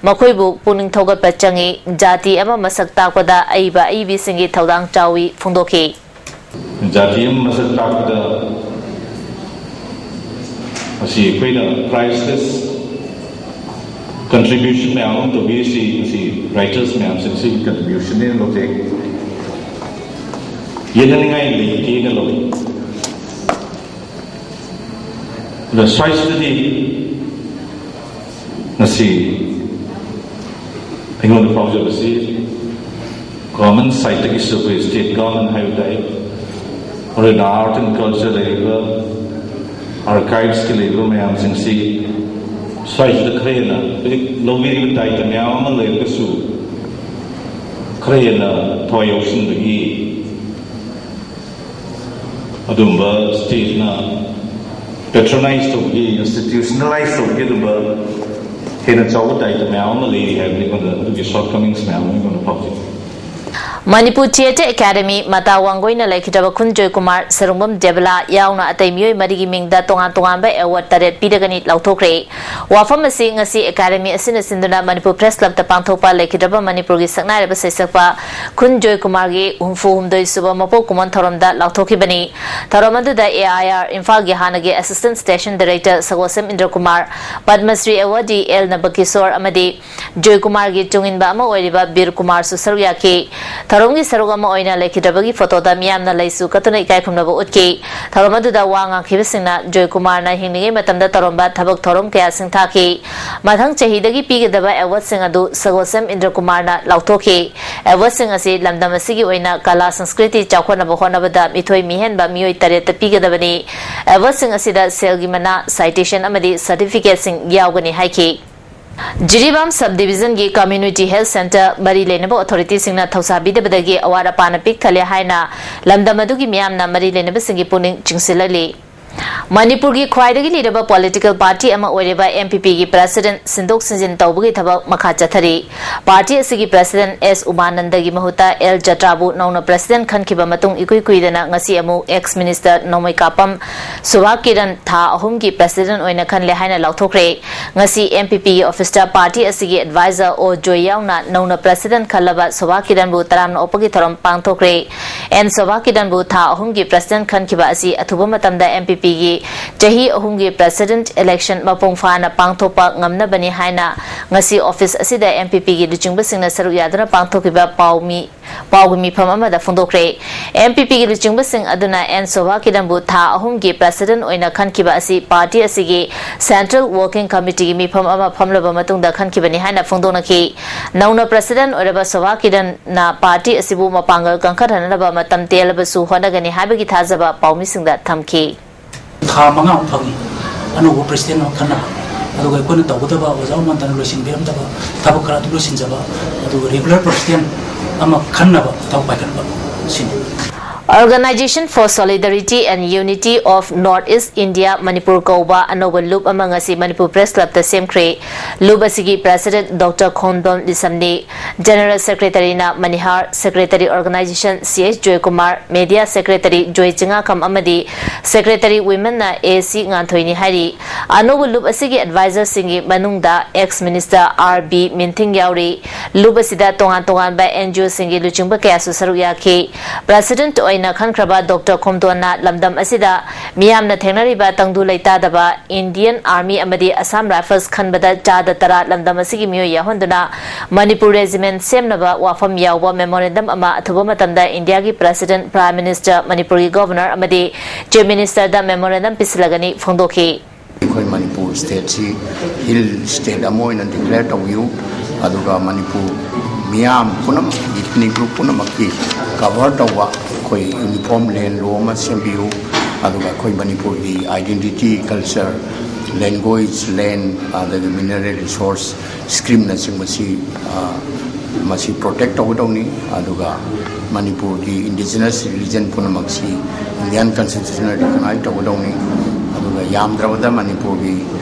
ꯃꯈꯣꯏꯕꯨ ꯄꯨꯛꯅꯤꯡ ꯊꯧꯒꯠꯄ ꯆꯪꯏ꯫ ꯖꯥꯇꯤ ꯑꯃ ꯃꯁꯛ ꯇꯥꯛꯄꯗ ꯑꯏꯕ ꯑꯏꯕꯤꯁꯤꯡꯒꯤ ꯊꯧꯗꯥꯡ ꯆꯥꯎꯏ ꯐꯣꯡꯗꯣꯛꯈꯤ꯫ ꯖꯥꯇꯤ ꯑꯃ ꯃꯁꯛ ꯇꯥꯛꯄꯗ ꯃꯁꯤ ꯑꯩꯈꯣꯏꯅ priceless contribution ꯃꯌꯥꯝ ꯑꯃ ꯇꯧꯕꯤꯔꯤꯁꯤ, ꯃꯁꯤ writers ꯃꯌꯥꯝꯁꯤꯡꯁꯤꯒꯤ contribution ꯅꯦꯅ ꯂꯧꯖꯩ꯫ ꯌꯦꯠꯅꯅꯤꯡꯉꯥꯏ ꯂꯩꯇꯦꯅ ꯂꯧꯏ꯫ ꯑꯗ ꯁ꯭ꯋꯥꯏꯁꯤꯗꯗꯤ ꯉꯁꯤ ꯑꯩꯉꯣꯟꯗ ꯐꯥꯎꯖꯕꯁꯤ government side ꯇꯒꯤꯁꯨ ꯑꯩꯈꯣꯏ state government ꯍꯥꯏꯕ ꯇꯥꯏ, ꯑꯗꯨꯅ art and culture ꯂꯩꯔꯤꯕ, archives ꯀꯤ ꯂꯩꯔꯤꯕ ꯃꯌꯥꯝꯁꯤꯡꯁꯤ ꯁ꯭ꯋꯥꯏꯁꯤꯗ ꯈꯔ ꯍꯦꯟꯅ ꯍꯧꯖꯤꯛ ꯂꯧꯕꯤꯔꯤꯕ ꯗꯥꯏꯇ ꯃꯌꯥꯝ ꯑꯃ ꯂꯩꯔꯒꯁꯨ ꯈꯔ ꯍꯦꯟꯅ ꯊꯋꯥꯏ ꯌꯥꯎꯁꯤꯟꯕꯒꯤ ꯑꯗꯨꯝꯕ state ꯅ patronize ꯇꯧꯕꯒꯤ, institutionalize ꯇꯧꯕꯒꯤ ꯑꯗꯨꯝꯕ ꯍꯦꯟꯅ ꯆꯥꯎꯕ ꯗꯥꯏꯇ ꯃꯌꯥꯝ ꯑꯃ ꯂꯩꯔꯤ ꯍꯥꯏꯕꯅꯤ꯫ ꯑꯩꯉꯣꯟꯗ ꯑꯗꯨꯒꯤ shortcomings ꯃꯌꯥꯝ ꯑꯃ ꯑꯩꯉꯣꯟꯗ ꯐꯥꯎꯖꯩ꯫ ꯃꯅꯤꯄꯨꯔ ꯊꯤꯌꯦꯇꯔ ꯑꯦꯀꯥꯗꯃꯤ ꯃꯇꯥ ꯋꯥꯡꯒꯣꯏꯅ ꯂꯩꯈꯤꯗ꯭ꯔꯕ ꯈꯨꯟ ꯖꯣꯏꯀꯨꯃꯥꯔ, ꯁꯔꯨꯡꯕꯝ ꯗꯦꯕꯂꯥ ꯌꯥꯎꯅ ꯑꯇꯩ ꯃꯤꯑꯣꯏ ꯃꯔꯤꯒꯤ ꯃꯤꯡꯗ ꯇꯣꯉꯥꯟ ꯇꯣꯉꯥꯟꯕ ꯑꯦꯋꯥꯔꯗ ꯇꯔꯦꯠ ꯄꯤꯔꯒꯅꯤ ꯂꯥꯎꯊꯣꯛꯈ꯭ꯔꯦ꯫ ꯋꯥꯐꯝ ꯑꯁꯤ ꯉꯁꯤ ꯑꯦꯀꯥꯗꯃꯤ ꯑꯁꯤꯅ ꯁꯤꯟꯗꯨꯅ ꯃꯅꯤꯄꯨꯔ ꯄ꯭ꯔꯦꯁ ꯀ꯭ꯂꯕꯇ ꯄꯥꯡꯊꯣꯛꯄ ꯂꯩꯈꯤꯗ꯭ꯔꯕ ꯃꯅꯤꯄꯨꯔꯒꯤ ꯁꯛꯅꯥꯏꯔꯕ ꯁꯩꯁꯛꯄ ꯈꯨꯟ ꯖꯣꯏꯀꯨꯃꯥꯔꯒꯤ ꯍꯨꯝꯐꯨ ꯍꯨꯝꯗꯣꯏ ꯁꯨꯕ ꯃꯄꯣꯛ ꯀꯨꯝꯑꯣꯟ ꯊꯧꯔꯝꯗ ꯂꯥꯎꯊꯣꯛꯈꯤꯕꯅꯤ꯫ ꯊꯧꯔꯝ ꯑꯗꯨꯗ ꯑꯦ ꯑꯥꯏ ꯑꯥꯔ ꯏꯝꯐꯥꯜꯒꯤ ꯍꯥꯟꯅꯒꯤ assistant station director Sagolsem Indrakumar, Padmashri ꯑꯦꯋꯥꯔꯗꯤ ꯑꯦꯜ ꯅꯕꯀꯤꯁꯣꯔ ꯑꯃꯗꯤ ꯖꯣꯏꯀꯨꯃꯥꯔꯒꯤ ꯇꯨꯡꯏꯟꯕ ꯑꯃ ꯑꯣꯏꯔꯤꯕ ꯕꯤꯔ ꯀꯨꯃꯥꯔꯁꯨ ꯁꯔꯨꯛ ꯌꯥꯈꯤ꯫ ꯊꯧꯔꯝꯒꯤ ꯁꯔꯨꯛ ꯑꯃ ꯑꯣꯏꯅ ꯂꯩꯈꯤꯗ꯭ꯔꯕꯒꯤ ꯐꯣꯇꯣꯗ ꯃꯤꯌꯥꯝꯅ ꯂꯩꯁꯨ ꯀꯠꯇꯨꯅ ꯏꯀꯥꯏ ꯈꯨꯝꯅꯕ ꯎꯠꯈꯤ꯫ ꯊꯧꯔꯝ ꯑꯗꯨꯗ ꯋꯥ ꯉꯥꯡꯈꯤꯕꯁꯤꯡꯅ ꯖꯣꯏꯀꯨꯃꯥꯔꯅ ꯍꯤꯡꯂꯤꯉꯩ ꯃꯇꯝꯗ ꯇꯧꯔꯝꯕ ꯊꯕꯛ ꯊꯧꯔꯝ ꯀꯌꯥ ꯁꯤꯡꯊꯥꯈꯤ꯫ ꯃꯊꯪ ꯆꯍꯤꯗꯒꯤ ꯄꯤꯒꯗꯕ ꯑꯦꯋꯥꯔꯗꯁꯤꯡ ꯑꯗꯨ ꯁꯒꯣꯁꯦꯝ ꯏꯟꯗ꯭ꯔꯀꯨꯃꯥꯔꯅ ꯂꯥꯎꯊꯣꯛꯈꯤ꯫ ꯑꯦꯋꯥꯔꯗꯁꯤꯡ ꯑꯁꯤ ꯂꯝꯗꯝ ꯑꯁꯤꯒꯤ ꯑꯣꯏꯅ ꯀꯂꯥ ꯁꯪꯁꯀ꯭ꯔꯤꯇꯤ ꯆꯥꯎꯈꯠꯅꯕ ꯍꯣꯠꯅꯕꯗ ꯃꯤꯊꯣꯏ ꯃꯤꯍꯦꯟꯕ ꯃꯤꯑꯣꯏ ꯇꯔꯦꯠꯇ ꯄꯤꯒꯗꯕꯅꯤ꯫ ꯑꯦꯋꯥꯔꯗꯁꯤꯡ ꯑꯁꯤꯗ ꯁꯦꯜꯒꯤ ꯃꯅꯥ, ꯁꯥꯏꯇꯦꯁꯟ ꯑꯃꯗꯤ ꯁꯔꯇꯤꯐꯤꯀꯦꯠꯁꯤꯡ ꯌꯥꯎꯒꯅꯤ ꯍꯥꯏꯈꯤ꯫ ꯖꯤꯔꯤꯕꯥꯝ ꯁꯕ ꯗꯤꯕꯤꯖꯟꯒꯤ ꯀꯝꯃ꯭ꯌꯨꯅꯤꯇꯤ ꯍꯦꯜꯊ ꯁꯦꯟꯇꯔ ꯃꯔꯤ ꯂꯩꯅꯕ ꯑꯣꯊꯣꯔꯤꯇꯤꯁꯤꯡꯅ ꯊꯧꯁꯥꯕꯤꯗꯕꯗꯒꯤ ꯑꯋꯥꯠ ꯑꯄꯥꯅ ꯄꯤꯛ ꯊꯜꯂꯦ ꯍꯥꯏꯅ ꯂꯝꯗꯝ ꯑꯗꯨꯒꯤ ꯃꯤꯌꯥꯝꯅ ꯃꯔꯤ ꯂꯩꯅꯕꯁꯤꯡꯒꯤ ꯄꯨꯛꯅꯤꯡ ꯆꯤꯡꯁꯤꯜꯍꯜꯂꯤ꯫ ꯃꯅꯤꯄꯨꯔꯒꯤ ꯈ꯭ꯋꯥꯏꯗꯒꯤ ꯂꯤꯔꯕ ꯄꯣꯂꯤꯇꯤꯀꯦꯜ ꯄꯥꯔꯇꯤ ꯑꯃ ꯑꯣꯏꯔꯤꯕ ꯑꯦꯝ ꯄꯤ ꯄꯤꯒꯤ ꯄ꯭ꯔꯦꯁꯤꯗꯦꯟꯠ ꯁꯤꯟꯗꯣꯛ ꯁꯤꯟꯖꯤꯟ ꯇꯧꯕꯒꯤ ꯊꯕꯛ ꯃꯈꯥ ꯆꯠꯊꯔꯤ꯫ ꯄꯥꯔꯇꯤ ꯑꯁꯤꯒꯤ ꯄ꯭ꯔꯦꯁꯤꯗꯦꯟꯠ ꯑꯦꯁ ꯎꯃꯥꯅꯟꯗꯒꯤ ꯃꯍꯨꯠꯇ ꯑꯦꯜ ꯖꯇ꯭ꯔꯥꯕꯨ ꯅꯧꯅ ꯄ꯭ꯔꯦꯁꯤꯗꯦꯟꯠ ꯈꯟꯈꯤꯕ ꯃꯇꯨꯡ ꯏꯀꯨꯏ ꯀꯨꯏꯗꯅ ꯉꯁꯤ ꯑꯃꯨꯛ ꯑꯦꯛꯁ ꯃꯤꯅꯤꯁꯇꯔ ꯅꯣꯡꯃꯩꯀꯥꯄꯝ ꯁꯣꯚꯥ ꯀꯤꯔꯟ ꯊꯥ ꯑꯍꯨꯝꯒꯤ ꯄ꯭ꯔꯦꯁꯤꯗꯦꯟꯠ ꯑꯣꯏꯅ ꯈꯜꯂꯦ ꯍꯥꯏꯅ ꯂꯥꯎꯊꯣꯛꯈ꯭ꯔꯦ꯫ ꯉꯁꯤ ꯑꯦꯝ ꯄꯤ ꯄꯤꯒꯤ ꯑꯣꯐꯤꯁꯇ ꯄꯥꯔꯇꯤ ꯑꯁꯤꯒꯤ ꯑꯦꯗꯚꯥꯏꯖꯔ ꯑꯣ ꯖꯣꯏ ꯌꯥꯎꯅ ꯅꯧꯅ ꯄ꯭ꯔꯦꯁꯤꯗꯦꯟꯠ ꯈꯜꯂꯕ ꯁꯣꯚꯥ ꯀꯤꯔꯟꯕꯨ ꯇꯔꯥꯝꯅ ꯑꯣꯛꯄꯒꯤ ꯊꯧꯔꯝ ꯄꯥꯡꯊꯣꯛꯈ꯭ꯔꯦ꯫ ꯑꯦꯟ ꯁꯣꯚꯥ ꯀꯤꯔꯟꯕꯨ ꯊꯥ ꯑꯍꯨꯝꯒꯤ ꯄ꯭ꯔꯦꯁꯤꯗꯦꯟꯠ ꯈꯟꯈꯤꯕ ꯑꯁꯤ ꯑꯊꯨꯕ ꯃꯇꯝꯗ ꯑꯦꯝ ꯄꯤ ꯄꯤꯒꯤ ꯆꯍꯤ ꯑꯍꯨꯝꯒꯤ ꯄ꯭ꯔꯦꯁꯤꯗꯦꯟꯠ ꯏꯂꯦꯛꯁꯟ ꯃꯄꯨꯡ ꯐꯥꯅ ꯄꯥꯡꯊꯣꯛꯄ ꯉꯝꯅꯕꯅꯤ ꯍꯥꯏꯅ ꯉꯁꯤ ꯑꯣꯐꯤꯁ ꯑꯁꯤꯗ ꯑꯦꯝ ꯄꯤ ꯄꯤꯒꯤ ꯂꯨꯆꯤꯡꯕꯁꯤꯡꯅ ꯁꯔꯨꯛ ꯌꯥꯗꯨꯅ ꯄꯥꯡꯊꯣꯛꯈꯤꯕ ꯄꯥꯎꯃꯤ ꯄꯥꯎꯒꯤ ꯃꯤꯐꯝ ꯑꯃꯗ ꯐꯣꯡꯗꯣꯛꯈ꯭ꯔꯦ꯫ ꯑꯦꯝ ꯄꯤ ꯄꯤꯒꯤ ꯂꯨꯆꯤꯡꯕꯁꯤꯡ ꯑꯗꯨꯅ ꯑꯦꯟ ꯁꯣꯚꯥ ꯀꯤꯔꯟꯕꯨ ꯊꯥ ꯑꯍꯨꯝꯒꯤ ꯄ꯭ꯔꯦꯁꯤꯗꯦꯟꯠ ꯑꯣꯏꯅ ꯈꯟꯈꯤꯕ ꯑꯁꯤ ꯄꯥꯔꯇꯤ ꯑꯁꯤꯒꯤ ꯁꯦꯟꯇ꯭ꯔꯦꯜ ꯋꯥꯔꯀꯤꯡ ꯀꯃꯤꯇꯤꯒꯤ ꯃꯤꯐꯝ ꯑꯃ ꯐꯝꯂꯕ ꯃꯇꯨꯡꯗ ꯈꯟꯈꯤꯕꯅꯤ ꯍꯥꯏꯅ ꯐꯣꯡꯗꯣꯛꯅꯈꯤ꯫ ꯅꯧꯅ ꯄ꯭ꯔꯦꯁꯤꯗꯦꯟꯠ ꯑꯣꯏꯔꯕ ꯁꯣꯚꯥ ꯀꯤꯔꯟꯅ ꯄꯥꯔꯇꯤ ꯑꯁꯤꯕꯨ ꯃꯄꯥꯡꯒꯜ ꯀꯟꯈꯠꯍꯟꯅꯕ ꯃꯇꯝ ꯇꯦꯜꯂꯕꯁꯨ ꯍꯣꯠꯅꯒꯅꯤ ꯍꯥꯏꯕꯒꯤ ꯊꯥꯖꯕ ꯄꯥꯎꯃꯤꯁꯤꯡꯗ ꯊꯝꯈꯤ꯫ ꯊꯥ ꯃꯉꯥꯃꯨꯛ ꯐꯪꯉꯤ ꯑꯅꯧꯕ ꯄ꯭ꯔꯦꯁꯤꯗꯦꯟꯠ ꯑꯃ ꯈꯟꯅꯕ꯫ ꯑꯗꯨꯒ ꯑꯩꯈꯣꯏꯅ ꯇꯧꯒꯗꯕ ꯑꯣꯖꯥ ꯎꯃꯥꯅꯟꯗꯅ ꯂꯣꯏꯁꯤꯟꯕꯤꯔꯝꯗꯕ ꯊꯕꯛ ꯈꯔ ꯑꯗꯨ ꯂꯣꯏꯁꯤꯟꯖꯕ, ꯑꯗꯨꯒ ꯔꯤꯒꯨꯂꯔ ꯄ꯭ꯔꯦꯁꯤꯗꯦꯟꯠ ꯑꯃ ꯈꯟꯅꯕ ꯊꯕꯛ ꯄꯥꯏꯈꯠꯄ ꯁꯤꯅꯤ꯫ Organization for Solidarity and Unity of North East India Manipur ꯀꯧꯕ ꯑꯅꯧꯕ ꯂꯨꯞ ꯑꯃ ꯉꯁꯤ ꯃꯅꯤꯄꯨꯔ ꯄ꯭ꯔꯦꯁ ꯀ꯭ꯂꯕꯇ ꯁꯦꯝꯈ꯭ꯔꯦ꯫ ꯂꯨꯞ ꯑꯁꯤꯒꯤ ꯄ꯭ꯔꯦꯁꯤꯗꯦꯟꯠ ꯗꯣꯛꯇꯔ ꯈꯣꯝꯗꯣꯝ ꯂꯤꯁꯝꯅꯤ, ꯖꯦꯅꯔꯦꯜ ꯁꯦꯀ꯭ꯔꯦꯇꯔꯤꯅ Manihar, secretary organisation C S Joykumar, media secretary Joy Chingakham ꯑꯃꯗꯤ ꯁꯦꯀ꯭ꯔꯦꯇꯔꯤ ꯋꯤꯃꯦꯟꯅ ꯑꯦ ꯁꯤ ꯉꯥꯟꯊꯣꯏꯅꯤ ꯍꯥꯏꯔꯤ꯫ ꯑꯅꯧꯕ ꯂꯨꯞ ꯑꯁꯤꯒꯤ ꯑꯦꯗꯚꯥꯏꯖꯔꯁꯤꯡꯒꯤ ꯃꯅꯨꯡꯗ ꯑꯦꯛꯁ ꯃꯤꯅꯤꯁꯇꯔ ꯑꯥꯔ ꯕꯤ ꯃꯤꯟꯊꯤꯡ ꯌꯥꯎꯔꯤ꯫ ꯂꯨꯞ ꯑꯁꯤꯗ ꯇꯣꯉꯥꯟ ꯇꯣꯉꯥꯟꯕ ꯑꯦꯟ ꯖꯤ ꯑꯣꯁꯤꯡꯒꯤ ꯂꯨꯆꯤꯡꯕ ꯀꯌꯥꯁꯨ ꯁꯔꯨꯛ ꯌꯥꯈꯤ꯫ ꯄ꯭ꯔꯦꯁꯤꯗꯦꯟꯠ ꯑꯣꯏꯅ ꯈꯟꯈ꯭ꯔꯕ ꯗꯣꯛꯇꯔ ꯈꯣꯝꯗꯣꯟꯅ ꯂꯝꯗꯝ ꯑꯁꯤꯗ ꯃꯤꯌꯥꯝꯅ ꯊꯦꯡꯅꯔꯤꯕ ꯇꯪꯗꯨ ꯂꯩꯇꯥꯗꯕ, ꯏꯟꯗꯤꯌꯟ ꯑꯥꯔꯃꯤ ꯑꯃꯗꯤ ꯑꯁꯥꯝ ꯔꯥꯏꯐꯜꯁ ꯈꯟꯕꯗ ꯆꯥꯗ ꯇꯔꯥ ꯂꯝꯗꯝ ꯑꯁꯤꯒꯤ ꯃꯤꯑꯣꯏ ꯌꯥꯎꯍꯟꯗꯨꯅ ꯃꯅꯤꯄꯨꯔ ꯔꯦꯖꯤꯃꯦꯟꯠ ꯁꯦꯝꯅꯕ ꯋꯥꯐꯝ ꯌꯥꯎꯕ ꯃꯦꯃꯣꯔꯦꯟꯗꯝ ꯑꯃ ꯑꯊꯨꯕ ꯃꯇꯝꯗ ꯏꯟꯗꯤꯌꯥꯒꯤ ꯄ꯭ꯔꯦꯁꯤꯗꯦꯟꯠ, ꯄ꯭ꯔꯥꯏꯝ ꯃꯤꯅꯤꯁꯇꯔ, ꯃꯅꯤꯄꯨꯔꯒꯤ ꯒꯚꯔꯅꯔ ꯑꯃꯗꯤ ꯆꯤꯐ ꯃꯤꯅꯤꯁꯇꯔꯗ ꯃꯦꯃꯣꯔꯦꯟꯗꯝ ꯄꯤꯁꯤꯜꯂꯒꯅꯤ ꯐꯣꯡꯗꯣꯛꯈꯤ꯫ ꯑꯩꯈꯣꯏ ꯃꯅꯤꯄꯨꯔ ꯁ꯭ꯇꯦꯠꯁꯤ ꯍꯤꯜ ꯁ꯭ꯇꯦꯠ ꯑꯃ ꯑꯣꯏꯅ ꯗꯤꯀ꯭ꯂꯦꯌꯔ ꯇꯧꯕꯤꯌꯨ, ꯑꯗꯨꯒ ꯃꯅꯤꯄꯨꯔ ꯃꯤꯌꯥꯝ ꯄꯨꯝꯅꯃꯛ, ꯏꯊꯅꯤꯛ ꯒ꯭ꯔꯨꯞ ꯄꯨꯝꯅꯃꯛꯀꯤ ꯀꯚꯔ ꯇꯧꯕ ꯑꯩꯈꯣꯏ ꯌꯨꯅꯤꯐꯣꯔꯝ ꯂꯦꯟ ꯂꯣ ꯑꯃ ꯁꯦꯝꯕꯤꯌꯨ, ꯑꯗꯨꯒ ꯑꯩꯈꯣꯏ ꯃꯅꯤꯄꯨꯔꯒꯤ identity, culture, language, land, ꯑꯗꯒꯤ mineral resource, ꯁ꯭ꯀꯤꯝꯅꯆꯤꯡꯕꯁꯤ, ꯑ, ꯃꯁꯤ ꯄ꯭ꯔꯣꯇꯦꯛ ꯇꯧꯒꯗꯧꯅꯤ꯫ ꯑꯗꯨꯒ ꯃꯅꯤꯄꯨꯔꯒꯤ ꯏꯟꯗꯤꯖꯤꯅꯁ ꯔꯤꯂꯤꯖꯟ ꯄꯨꯝꯅꯃꯛꯁꯤ ꯏꯟꯗꯤꯌꯥꯟ ꯀꯟꯁꯇꯤꯇ꯭ꯌꯨꯁꯟꯅ ꯔꯤꯀꯣꯛꯅꯥꯏꯖ ꯇꯧꯒꯗꯧꯅꯤ꯫ ꯑꯗꯨꯒ ꯌꯥꯝꯗ꯭ꯔꯕꯗ ꯃꯅꯤꯄꯨꯔꯒꯤ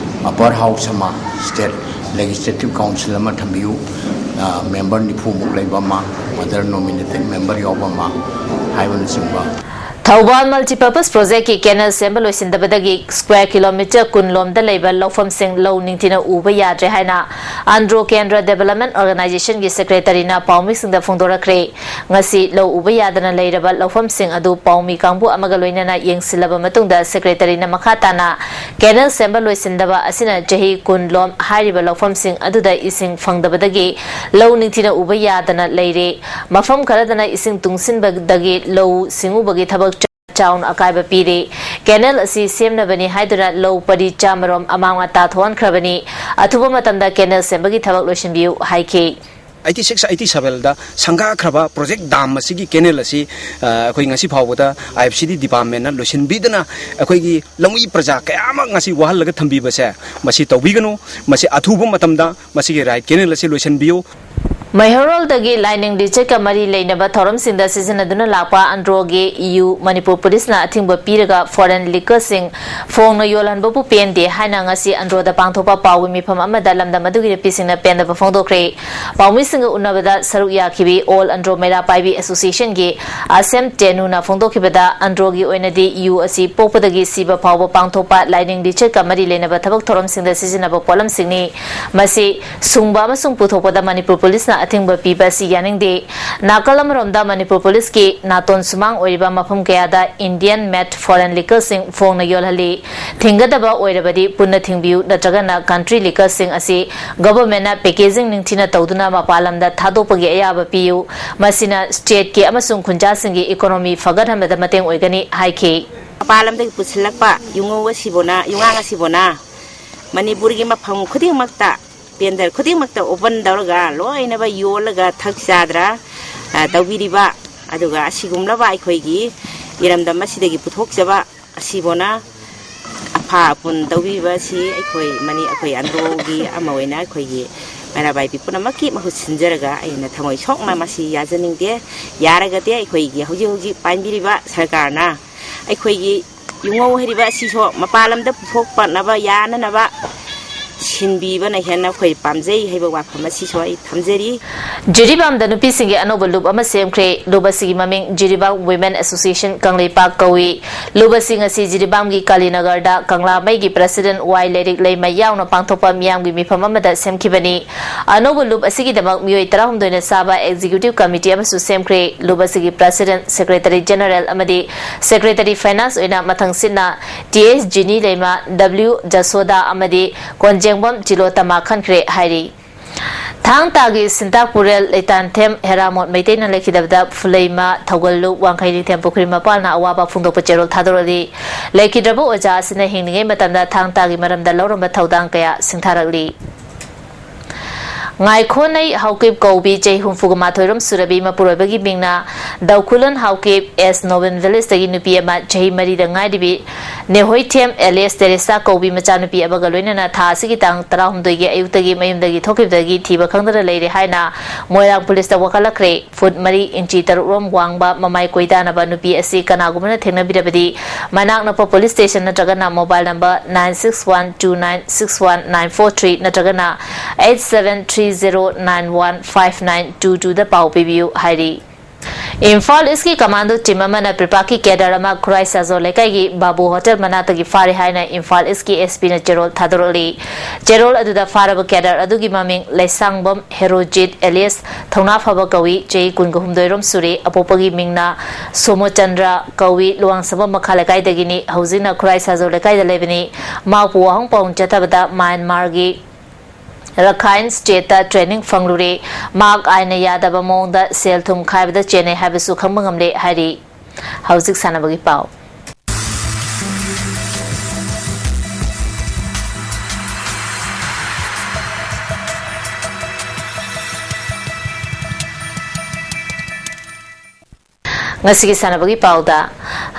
ꯑꯄꯔ ꯍꯥꯎꯁ ꯑꯃ, ꯁ꯭ꯇꯦꯠ ꯂꯦꯖꯤꯁꯂꯦꯇꯤꯚ ꯀꯥꯎꯟꯁꯤꯜ ꯑꯃ ꯊꯝꯕꯤꯌꯨ, ꯑ, ꯃꯦꯝꯕꯔ ꯅꯤꯐꯨꯃꯨꯛ ꯂꯩꯕ ꯑꯃ, ꯑꯗꯔ ꯅꯣꯃꯤꯅꯦꯇꯦꯗ ꯃꯦꯝꯕꯔ ꯌꯥꯎꯕ ꯑꯃ ꯍꯥꯏꯕꯅꯆꯤꯡꯕ꯫ ꯊꯧꯕꯥꯜ ꯃꯜꯇꯤꯄꯔꯄꯁ ꯄ꯭ꯔꯣꯖꯦꯛꯀꯤ ꯀꯦꯅꯦꯜ ꯁꯦꯝꯕ ꯂꯣꯏꯁꯤꯟꯗꯕꯗꯒꯤ ꯁ꯭ꯀ꯭ꯋꯥꯔ ꯀꯤꯂꯣꯃꯤꯇꯔ ꯀꯨꯟ ꯂꯣꯝꯗ ꯂꯩꯕ ꯂꯧꯐꯝꯁꯤꯡ ꯂꯧ ꯅꯤꯡꯊꯤꯅ ꯎꯕ ꯌꯥꯗ꯭ꯔꯦ ꯍꯥꯏꯅ ꯑꯟꯗ꯭ꯔꯣ ꯀꯦꯟꯗ꯭ꯔ ꯗꯦꯚꯂꯞꯃꯦꯟꯠ ꯑꯣꯔꯒꯅꯥꯏꯖꯦꯁꯟꯒꯤ ꯁꯦꯀ꯭ꯔꯦꯇꯔꯤꯅ ꯄꯥꯎꯃꯤꯁꯤꯡꯗ ꯐꯣꯡꯗꯣꯔꯛꯈ꯭ꯔꯦ꯫ ꯉꯁꯤ ꯂꯧ ꯎꯕ ꯌꯥꯗꯅ ꯂꯩꯔꯕ ꯂꯧꯐꯝꯁꯤꯡ ꯑꯗꯨ ꯄꯥꯎꯃꯤ ꯀꯥꯡꯕꯨ ꯑꯃꯒ ꯂꯣꯏꯅꯅ ꯌꯦꯡꯁꯤꯜꯂꯕ ꯃꯇꯨꯡꯗ ꯁꯦꯀ꯭ꯔꯦꯇꯔꯤꯅ ꯃꯈꯥ ꯇꯥꯅ ꯀꯦꯅꯦꯜ ꯁꯦꯝꯕ ꯂꯣꯏꯁꯤꯟꯗꯕ ꯑꯁꯤꯅ ꯆꯍꯤ ꯀꯨꯟ ꯂꯣꯝ ꯍꯥꯏꯔꯤꯕ ꯂꯧꯐꯝꯁꯤꯡ ꯑꯗꯨꯗ ꯏꯁꯤꯡ ꯐꯪꯗꯕꯗꯒꯤ ꯂꯧ ꯅꯤꯡꯊꯤꯅ ꯎꯕ ꯌꯥꯗꯅ ꯂꯩꯔꯦ꯫ ꯃꯐꯝ ꯈꯔꯗꯅ ꯏꯁꯤꯡ ꯇꯨꯡꯁꯤꯟꯕꯗꯒꯤ ꯂꯧꯎ ꯁꯤꯡꯎꯕꯒꯤ ꯊꯕꯛ ꯆꯥꯎꯅ ꯑꯀꯥꯏꯕ ꯄꯤꯔꯤ꯫ ꯀꯦꯅꯦꯜ ꯑꯁꯤ ꯁꯦꯝꯅꯕꯅꯤ ꯍꯥꯏꯗꯨꯅ ꯂꯧ ꯄꯔꯤ ꯆꯥꯃꯔꯣꯝ ꯑꯃꯥꯡ ꯑꯇꯥ ꯊꯣꯛꯍꯟꯈ꯭ꯔꯕꯅꯤ꯫ ꯑꯊꯨꯕ ꯃꯇꯝꯗ ꯀꯦꯅꯦꯜ ꯁꯦꯝꯕꯒꯤ ꯊꯕꯛ ꯂꯣꯏꯁꯤꯟꯕꯤꯌꯨ ꯍꯥꯏꯈꯤ꯫ ꯑꯩꯠꯇꯤ ꯁꯤꯛꯁ ꯑꯩꯠꯇꯤ ꯁꯚꯦꯟꯗ ꯁꯪꯒꯥꯈ꯭ꯔꯕ ꯄ꯭ꯔꯣꯖꯦꯛ ꯗꯥꯝ ꯑꯁꯤꯒꯤ ꯀꯦꯅꯦꯜ ꯑꯁꯤ, ꯑ, ꯑꯩꯈꯣꯏ ꯉꯁꯤ ꯐꯥꯎꯕꯗ ꯑꯥꯏ ꯑꯦꯐ ꯁꯤ ꯗꯤ ꯗꯤꯄꯥꯔꯠꯃꯦꯟꯅ ꯂꯣꯏꯁꯤꯟꯕꯤꯗꯅ ꯑꯩꯈꯣꯏꯒꯤ ꯂꯧꯃꯤ ꯄ꯭ꯔꯖꯥ ꯀꯌꯥ ꯑꯃ ꯉꯁꯤ ꯋꯥꯍꯜꯂꯒ ꯊꯝꯕꯤꯕꯁꯦ ꯃꯁꯤ ꯇꯧꯕꯤꯒꯅꯨ꯫ ꯃꯁꯤ ꯑꯊꯨꯕ ꯃꯇꯝꯗ ꯃꯁꯤꯒꯤ ꯔꯥꯏꯠ ꯀꯦꯅꯦꯜ ꯑꯁꯤ ꯂꯣꯏꯁꯤꯟꯕꯤꯌꯨ꯫ ꯃꯩꯍꯧꯔꯣꯜꯗꯒꯤ ꯂꯥꯏꯅꯤꯡ ꯂꯤꯆꯠꯀ ꯃꯔꯤ ꯂꯩꯅꯕ ꯊꯧꯔꯝꯁꯤꯡꯗ ꯁꯤꯖꯤꯟꯅꯗꯨꯅ ꯂꯥꯛꯄ ꯑꯟꯗ꯭ꯔꯣꯒꯤ ꯌꯨ ꯃꯅꯤꯄꯨꯔ ꯄꯨꯂꯤꯁꯅ ꯑꯊꯤꯡꯕ ꯄꯤꯔꯒ ꯐꯣꯔꯦꯟ ꯂꯤꯀꯔꯁꯤꯡ ꯐꯣꯡꯅ ꯌꯣꯜꯍꯟꯕꯕꯨ ꯄꯦꯟꯗꯦ ꯍꯥꯏꯅ ꯉꯁꯤ ꯑꯟꯗ꯭ꯔꯣꯗ ꯄꯥꯡꯊꯣꯛꯄ ꯄꯥꯎꯒꯤ ꯃꯤꯐꯝ ꯑꯃꯗ ꯂꯝꯗꯝ ꯑꯗꯨꯒꯤ ꯅꯨꯄꯤꯁꯤꯡꯅ ꯄꯦꯟꯗꯕ ꯐꯣꯡꯗꯣꯛꯈ꯭ꯔꯦ꯫ ꯄꯥꯎꯃꯤꯁꯤꯡꯒ ꯎꯅꯕꯗ ꯁꯔꯨꯛ ꯌꯥꯈꯤꯕꯤ ꯑꯣꯜ ꯑꯟꯗ꯭ꯔꯣ ꯃꯩꯔꯥ ꯄꯥꯏꯕꯤ ꯑꯦꯁꯣꯁꯤꯌꯦꯁꯟꯒꯤ ꯑꯁꯦꯝ ꯇꯦꯅꯨꯅ ꯐꯣꯡꯗꯣꯛꯈꯤꯕꯗ, ꯑꯟꯗ꯭ꯔꯣꯒꯤ ꯑꯣꯏꯅꯗꯤ ꯌꯨ ꯑꯁꯤ ꯄꯣꯛꯄꯗꯒꯤ ꯁꯤꯕ ꯐꯥꯎꯕ ꯄꯥꯡꯊꯣꯛꯄ ꯂꯥꯏꯅꯤꯡ ꯂꯤꯆꯠꯀ ꯃꯔꯤ ꯂꯩꯅꯕ ꯊꯕꯛ ꯊꯧꯔꯝꯁꯤꯡꯗ ꯁꯤꯖꯤꯟꯅꯕ ꯄꯣꯠꯂꯝꯁꯤꯡꯅꯤ꯫ ꯃꯁꯤ ꯁꯨꯡꯕ ꯑꯃꯁꯨꯡ ꯄꯨꯊꯣꯛꯄꯗ ꯃꯅꯤꯄꯨꯔ ꯄꯨꯂꯤꯁꯅ ꯑꯊꯤꯡꯕ ꯄꯤꯕ ꯑꯁꯤ ꯌꯥꯅꯤꯡꯗꯦ꯫ ꯅꯥꯀꯜ ꯑꯃꯔꯣꯝꯗ ꯃꯅꯤꯄꯨꯔ ꯄꯨꯂꯤꯁꯀꯤ ꯅꯥꯇꯣꯟ ꯁꯨꯃꯥꯡ ꯑꯣꯏꯔꯤꯕ ꯃꯐꯝ ꯀꯌꯥꯗ Indian made foreign liquorꯁꯤꯡ ꯐꯣꯡꯅ ꯌꯣꯜꯍꯜꯂꯤ꯫ ꯊꯤꯡꯒꯗꯕ ꯑꯣꯏꯔꯕꯗꯤ ꯄꯨꯟꯅ ꯊꯤꯡꯕꯤꯌꯨ, ꯅꯠꯇ꯭ꯔꯒꯅ country liquorꯁꯤꯡ ꯑꯁꯤ governmentꯅ packaging ꯅꯤꯡꯊꯤꯅ ꯇꯧꯗꯨꯅ ꯃꯄꯥꯟ ꯂꯝꯗ ꯊꯥꯗꯣꯛꯄꯒꯤ ꯑꯌꯥꯕ ꯄꯤꯌꯨ꯫ ꯃꯁꯤꯅ stateꯀꯤ ꯑꯃꯁꯨꯡ ꯈꯨꯟꯖꯥꯁꯤꯡꯒꯤ economy ꯐꯒꯠꯍꯟꯕꯗ ꯃꯇꯦꯡ ꯑꯣꯏꯒꯅꯤ ꯍꯥꯏꯈꯤ꯫ ꯃꯄꯥꯟ ꯂꯝꯗꯒꯤ ꯄꯨꯁꯤꯜꯂꯛꯄ ꯌꯨꯉꯧ ꯑꯁꯤꯕꯨꯅ, ꯌꯨꯉꯥꯡ ꯑꯁꯤꯕꯨꯅ ꯃꯅꯤꯄꯨꯔꯒꯤ ꯃꯐꯝ ꯈꯨꯗꯤꯡꯃꯛꯇ, vendor ꯈꯨꯗꯤꯡꯃꯛꯇ open ꯇꯧꯔꯒ ꯂꯣꯏꯅꯕ ꯌꯣꯜꯂꯒ ꯊꯛ ꯆꯥꯗ꯭ꯔ, ꯑ, ꯇꯧꯕꯤꯔꯤꯕ, ꯑꯗꯨꯒ ꯑꯁꯤꯒꯨꯝꯂꯕ ꯑꯩꯈꯣꯏꯒꯤ ꯏꯔꯝꯗꯝ ꯑꯁꯤꯗꯒꯤ ꯄꯨꯊꯣꯛꯆꯕ ꯑꯁꯤꯕꯨꯅ ꯑꯐ ꯑꯄꯨꯟ ꯇꯧꯕꯤꯕ ꯑꯁꯤ ꯑꯩꯈꯣꯏ ꯃꯅꯤ-, ꯑꯩꯈꯣꯏ ꯑꯟꯗ꯭ꯔꯣꯒꯤ ꯑꯃ ꯑꯣꯏꯅ ꯑꯩꯈꯣꯏꯒꯤ ꯃꯩꯔꯥꯕꯥꯏꯕꯤ ꯄꯨꯝꯅꯃꯛꯀꯤ ꯃꯍꯨꯠ ꯁꯤꯟꯖꯔꯒ ꯑꯩꯅ ꯊꯃꯣꯏ ꯁꯣꯛꯅ ꯃꯁꯤ ꯌꯥꯖꯅꯤꯡꯗꯦ꯫ ꯌꯥꯔꯒꯗꯤ ꯑꯩꯈꯣꯏꯒꯤ ꯍꯧꯖꯤꯛ ꯍꯧꯖꯤꯛ ꯄꯥꯟꯕꯤꯔꯤꯕ ꯁꯔꯀꯥꯔꯅ ꯑꯩꯈꯣꯏꯒꯤ ꯌꯨꯉꯧ ꯍꯥꯏꯔꯤꯕ ꯑꯁꯤꯁꯨ ꯃꯄꯥꯟ ꯂꯝꯗ ꯄꯨꯊꯣꯛꯄꯅꯕ ꯌꯥꯅꯅꯕ ꯁꯤꯟꯕꯤꯕꯅ ꯍꯦꯟꯅ ꯑꯩꯈꯣꯏ ꯄꯥꯝꯖꯩ ꯍꯥꯏꯕ ꯋꯥꯐꯝ ꯑꯁꯤꯁꯨ ꯑꯩ ꯊꯝꯖꯔꯤ꯫ ꯖꯤꯔꯤꯕꯥꯝꯗ ꯅꯨꯄꯤꯁꯤꯡꯒꯤ ꯑꯅꯧꯕ ꯂꯨꯞ ꯑꯃ ꯁꯦꯝꯈ꯭ꯔꯦ꯫ ꯂꯨꯞ ꯑꯁꯤꯒꯤ ꯃꯃꯤꯡ ꯖꯤꯔꯤꯕꯥꯝ Women Association ꯀꯪꯂꯩꯄꯥꯛ ꯀꯧꯏ꯫ ꯂꯨꯞ ꯑꯁꯤ ꯉꯁꯤ ꯖꯤꯔꯤꯕꯥꯝꯒꯤ ꯀꯥꯂꯤꯅꯒꯔꯗ ꯀꯪꯂꯥ ꯃꯩꯒꯤ president ꯋꯥꯏ ꯂꯩꯔꯤꯛ ꯂꯩꯃ ꯌꯥꯎꯅ ꯄꯥꯡꯊꯣꯛꯄ ꯃꯤꯌꯥꯝꯒꯤ ꯃꯤꯐꯝ ꯑꯃꯗ ꯁꯦꯝꯈꯤꯕꯅꯤ꯫ ꯑꯅꯧꯕ ꯂꯨꯞ ꯑꯁꯤꯒꯤꯗꯃꯛ ꯃꯤꯑꯣꯏ ꯇꯔꯥꯍꯨꯝꯗꯣꯏꯅ ꯁꯥꯕ executive committee ꯑꯃꯁꯨ ꯁꯦꯝꯈ꯭ꯔꯦ꯫ ꯂꯨꯞ ꯑꯁꯤꯒꯤ president, secretary general ꯑꯃꯗꯤ secretary finance ꯑꯣꯏꯅ ꯃꯊꯪꯁꯤꯠꯅ ꯇꯤ ꯑꯦꯁ ꯖꯤꯅꯤ ꯂꯩꯃ, ꯗꯕ꯭ꯂꯤꯎ ꯖꯁꯣꯗꯥ ꯑꯃꯗꯤ ꯀꯣꯟꯖꯦꯡꯕꯝ ꯆꯤꯂꯣꯇꯃꯥ ꯈꯟꯈ꯭ꯔꯦ ꯍꯥꯏꯔꯤ꯫ ꯊꯥꯡ ꯇꯥꯒꯤ ꯁꯤꯟꯇꯥꯛ ꯄꯨꯔꯦꯜ ꯂꯩꯇꯥꯟꯊꯦꯝ ꯍꯦꯔꯥꯃꯣꯠ ꯃꯩꯇꯩꯅ ꯂꯩꯈꯤꯗꯕꯗ ꯐꯨꯂꯩꯃ, ꯊꯧꯒꯜꯂꯨ, ꯋꯥꯡꯈꯩ ꯅꯤꯡꯊꯦꯝ ꯄꯨꯈ꯭ꯔꯤ ꯃꯄꯥꯜꯅ ꯑꯋꯥꯕ ꯐꯣꯡꯗꯣꯛꯄ ꯆꯦꯔꯣꯜ ꯊꯥꯗꯣꯔꯛꯂꯤ꯫ ꯂꯩꯈꯤꯗ꯭ꯔꯕ ꯑꯣꯖꯥ ꯑꯁꯤꯅ ꯍꯤꯡꯂꯤꯉꯩ ꯃꯇꯝꯗ ꯊꯥꯡ ꯇꯥꯒꯤ ꯃꯔꯝꯗ ꯂꯧꯔꯝꯕ ꯊꯧꯗꯥꯡ ꯀꯌꯥ ꯁꯤꯡꯊꯥꯔꯛꯂꯤ꯫ ꯉꯥꯏꯈꯣꯅꯩ ꯍꯥꯎꯀꯤꯞ ꯀꯧꯕꯤ ꯆꯍꯤ ꯍꯨꯝꯐꯨꯒ ꯃꯥꯊꯣꯏꯔꯣꯝ ꯁꯨꯔꯕꯤ ꯃꯄꯨꯔꯣꯏꯕꯒꯤ ꯃꯤꯡꯅ ꯗꯧꯈꯨꯂꯟ ꯍꯥꯎꯀꯤꯞ ꯑꯦꯁ ꯅꯣꯕꯦꯟ ꯚꯤꯂꯦꯖꯇꯒꯤ ꯅꯨꯄꯤ ꯑꯃ ꯆꯍꯤ ꯃꯔꯤꯗ ꯉꯥꯏꯔꯤꯕꯤ ꯅꯦꯍꯣꯏꯊꯦꯝ ꯑꯦꯂꯤꯌꯁ ꯇꯦꯔꯦꯁꯥ ꯀꯧꯕꯤ ꯃꯆꯥꯅꯨꯄꯤ ꯑꯃꯒ ꯂꯣꯏꯅꯅ ꯊꯥ ꯑꯁꯤꯒꯤ ꯇꯥꯡ ꯇꯔꯥꯍꯨꯝꯗꯣꯏꯒꯤ ꯑꯌꯨꯛꯇꯒꯤ ꯃꯌꯨꯝꯗꯒꯤ ꯊꯣꯛꯈꯤꯕꯗꯒꯤ ꯊꯤꯕ ꯈꯪꯗꯅ ꯂꯩꯔꯦ ꯍꯥꯏꯅ ꯃꯣꯏꯔꯥꯡ ꯄꯨꯂꯤꯁꯇ ꯋꯥꯀꯠꯂꯛꯈ꯭ꯔꯦ꯫ ꯐꯨꯠ ꯃꯔꯤ ꯏꯟꯆꯤ ꯇꯔꯨꯛ ꯔꯣꯝ ꯋꯥꯡꯕ ꯃꯃꯥꯏ ꯀꯣꯏꯗꯥꯅꯕ ꯅꯨꯄꯤ ꯑꯁꯤ ꯀꯅꯥꯒꯨꯝꯕꯅ ꯊꯦꯡꯅꯕꯤꯔꯕꯗꯤ ꯃꯅꯥꯛ ꯅꯛꯄ ꯄꯨꯂꯤꯁ ꯁ꯭ꯇꯦꯁꯟ ꯅꯠꯇ꯭ꯔꯒꯅ mobile number nine six one two nine six one nine four three ꯅꯠꯇ꯭ꯔꯒꯅ eight seven three zero nine one five nine two two ꯗ ꯄꯥꯎ ꯄꯤꯕꯤꯌꯨ ꯍꯥꯏꯔꯤ꯫ ꯏꯝꯐꯥꯜ ꯏꯁꯀꯤ ꯀꯃꯥꯟꯗꯣ ꯇꯤꯝ ꯑꯃꯅ ꯄ꯭ꯔꯤꯄꯥꯛꯀꯤ ꯀꯦꯗꯔ ꯑꯃ ꯈꯨꯔꯥꯏ ꯁꯥꯖꯣ ꯂꯩꯀꯥꯏꯒꯤ ꯕꯥꯕꯨ ꯍꯣꯇꯦꯜ ꯃꯅꯥꯛꯇꯒꯤ ꯐꯥꯔꯦ ꯍꯥꯏꯅ ꯏꯝꯐꯥꯜ ꯏꯁꯀꯤ ꯑꯦꯁ ꯄꯤꯅ ꯆꯦꯔꯣꯜ ꯊꯥꯗꯣꯔꯛꯂꯤ꯫ ꯆꯦꯔꯣꯜ ꯑꯗꯨꯗ ꯐꯥꯔꯕ ꯀꯦꯗꯔ ꯑꯗꯨꯒꯤ ꯃꯃꯤꯡ ꯂꯩꯁꯥꯡꯕꯝ ꯍꯦꯔꯣꯖꯤꯠ ꯑꯦꯂꯤꯌꯁ ꯊꯧꯅꯥ ꯐꯕ ꯀꯧꯏ, ꯆꯍꯤ ꯀꯨꯟꯒ ꯍꯨꯝꯗꯣꯏꯔꯣꯝ ꯁꯨꯔꯦ, ꯑꯄꯣꯛꯄꯒꯤ ꯃꯤꯡꯅ ꯁꯣꯃꯣꯆꯟꯗ꯭ꯔ ꯀꯧꯏ, ꯂꯨꯋꯥꯡꯁꯝꯕꯝ ꯃꯈꯥ ꯂꯩꯀꯥꯏꯗꯒꯤꯅꯤ, ꯍꯧꯖꯤꯛꯅ ꯈꯨꯔꯥꯏ ꯁꯥꯖꯣ ꯂꯩꯀꯥꯏꯗ ꯂꯩꯕꯅꯤ꯫ ꯃꯍꯥꯛꯄꯨ ꯋꯥꯍꯪ ꯄꯥꯎꯍꯪ ꯆꯠꯊꯕꯗ ꯃ꯭ꯌꯥꯟꯃꯥꯔꯒꯤ ꯔꯈꯥꯏꯟ ꯁ꯭ꯇꯦꯠꯇ ꯇ꯭ꯔꯦꯅꯤꯡ ꯐꯪꯂꯨꯔꯦ꯫ ꯃꯍꯥꯛ ꯑꯥꯏꯟꯅ ꯌꯥꯗꯕ ꯃꯑꯣꯡꯗ ꯁꯦꯜ ꯊꯨꯝ ꯈꯥꯏꯕꯗ ꯆꯦꯟꯅꯩ ꯍꯥꯏꯕꯁꯨ ꯈꯪꯕ ꯉꯝꯂꯦ ꯍꯥꯏꯔꯤ꯫ ꯍꯧꯖꯤꯛ ꯁꯥꯟꯅꯕꯒꯤ ꯄꯥꯎ꯫ ꯉꯁꯤꯒꯤ ꯁꯥꯟꯅꯕꯒꯤ ꯄꯥꯎꯗ,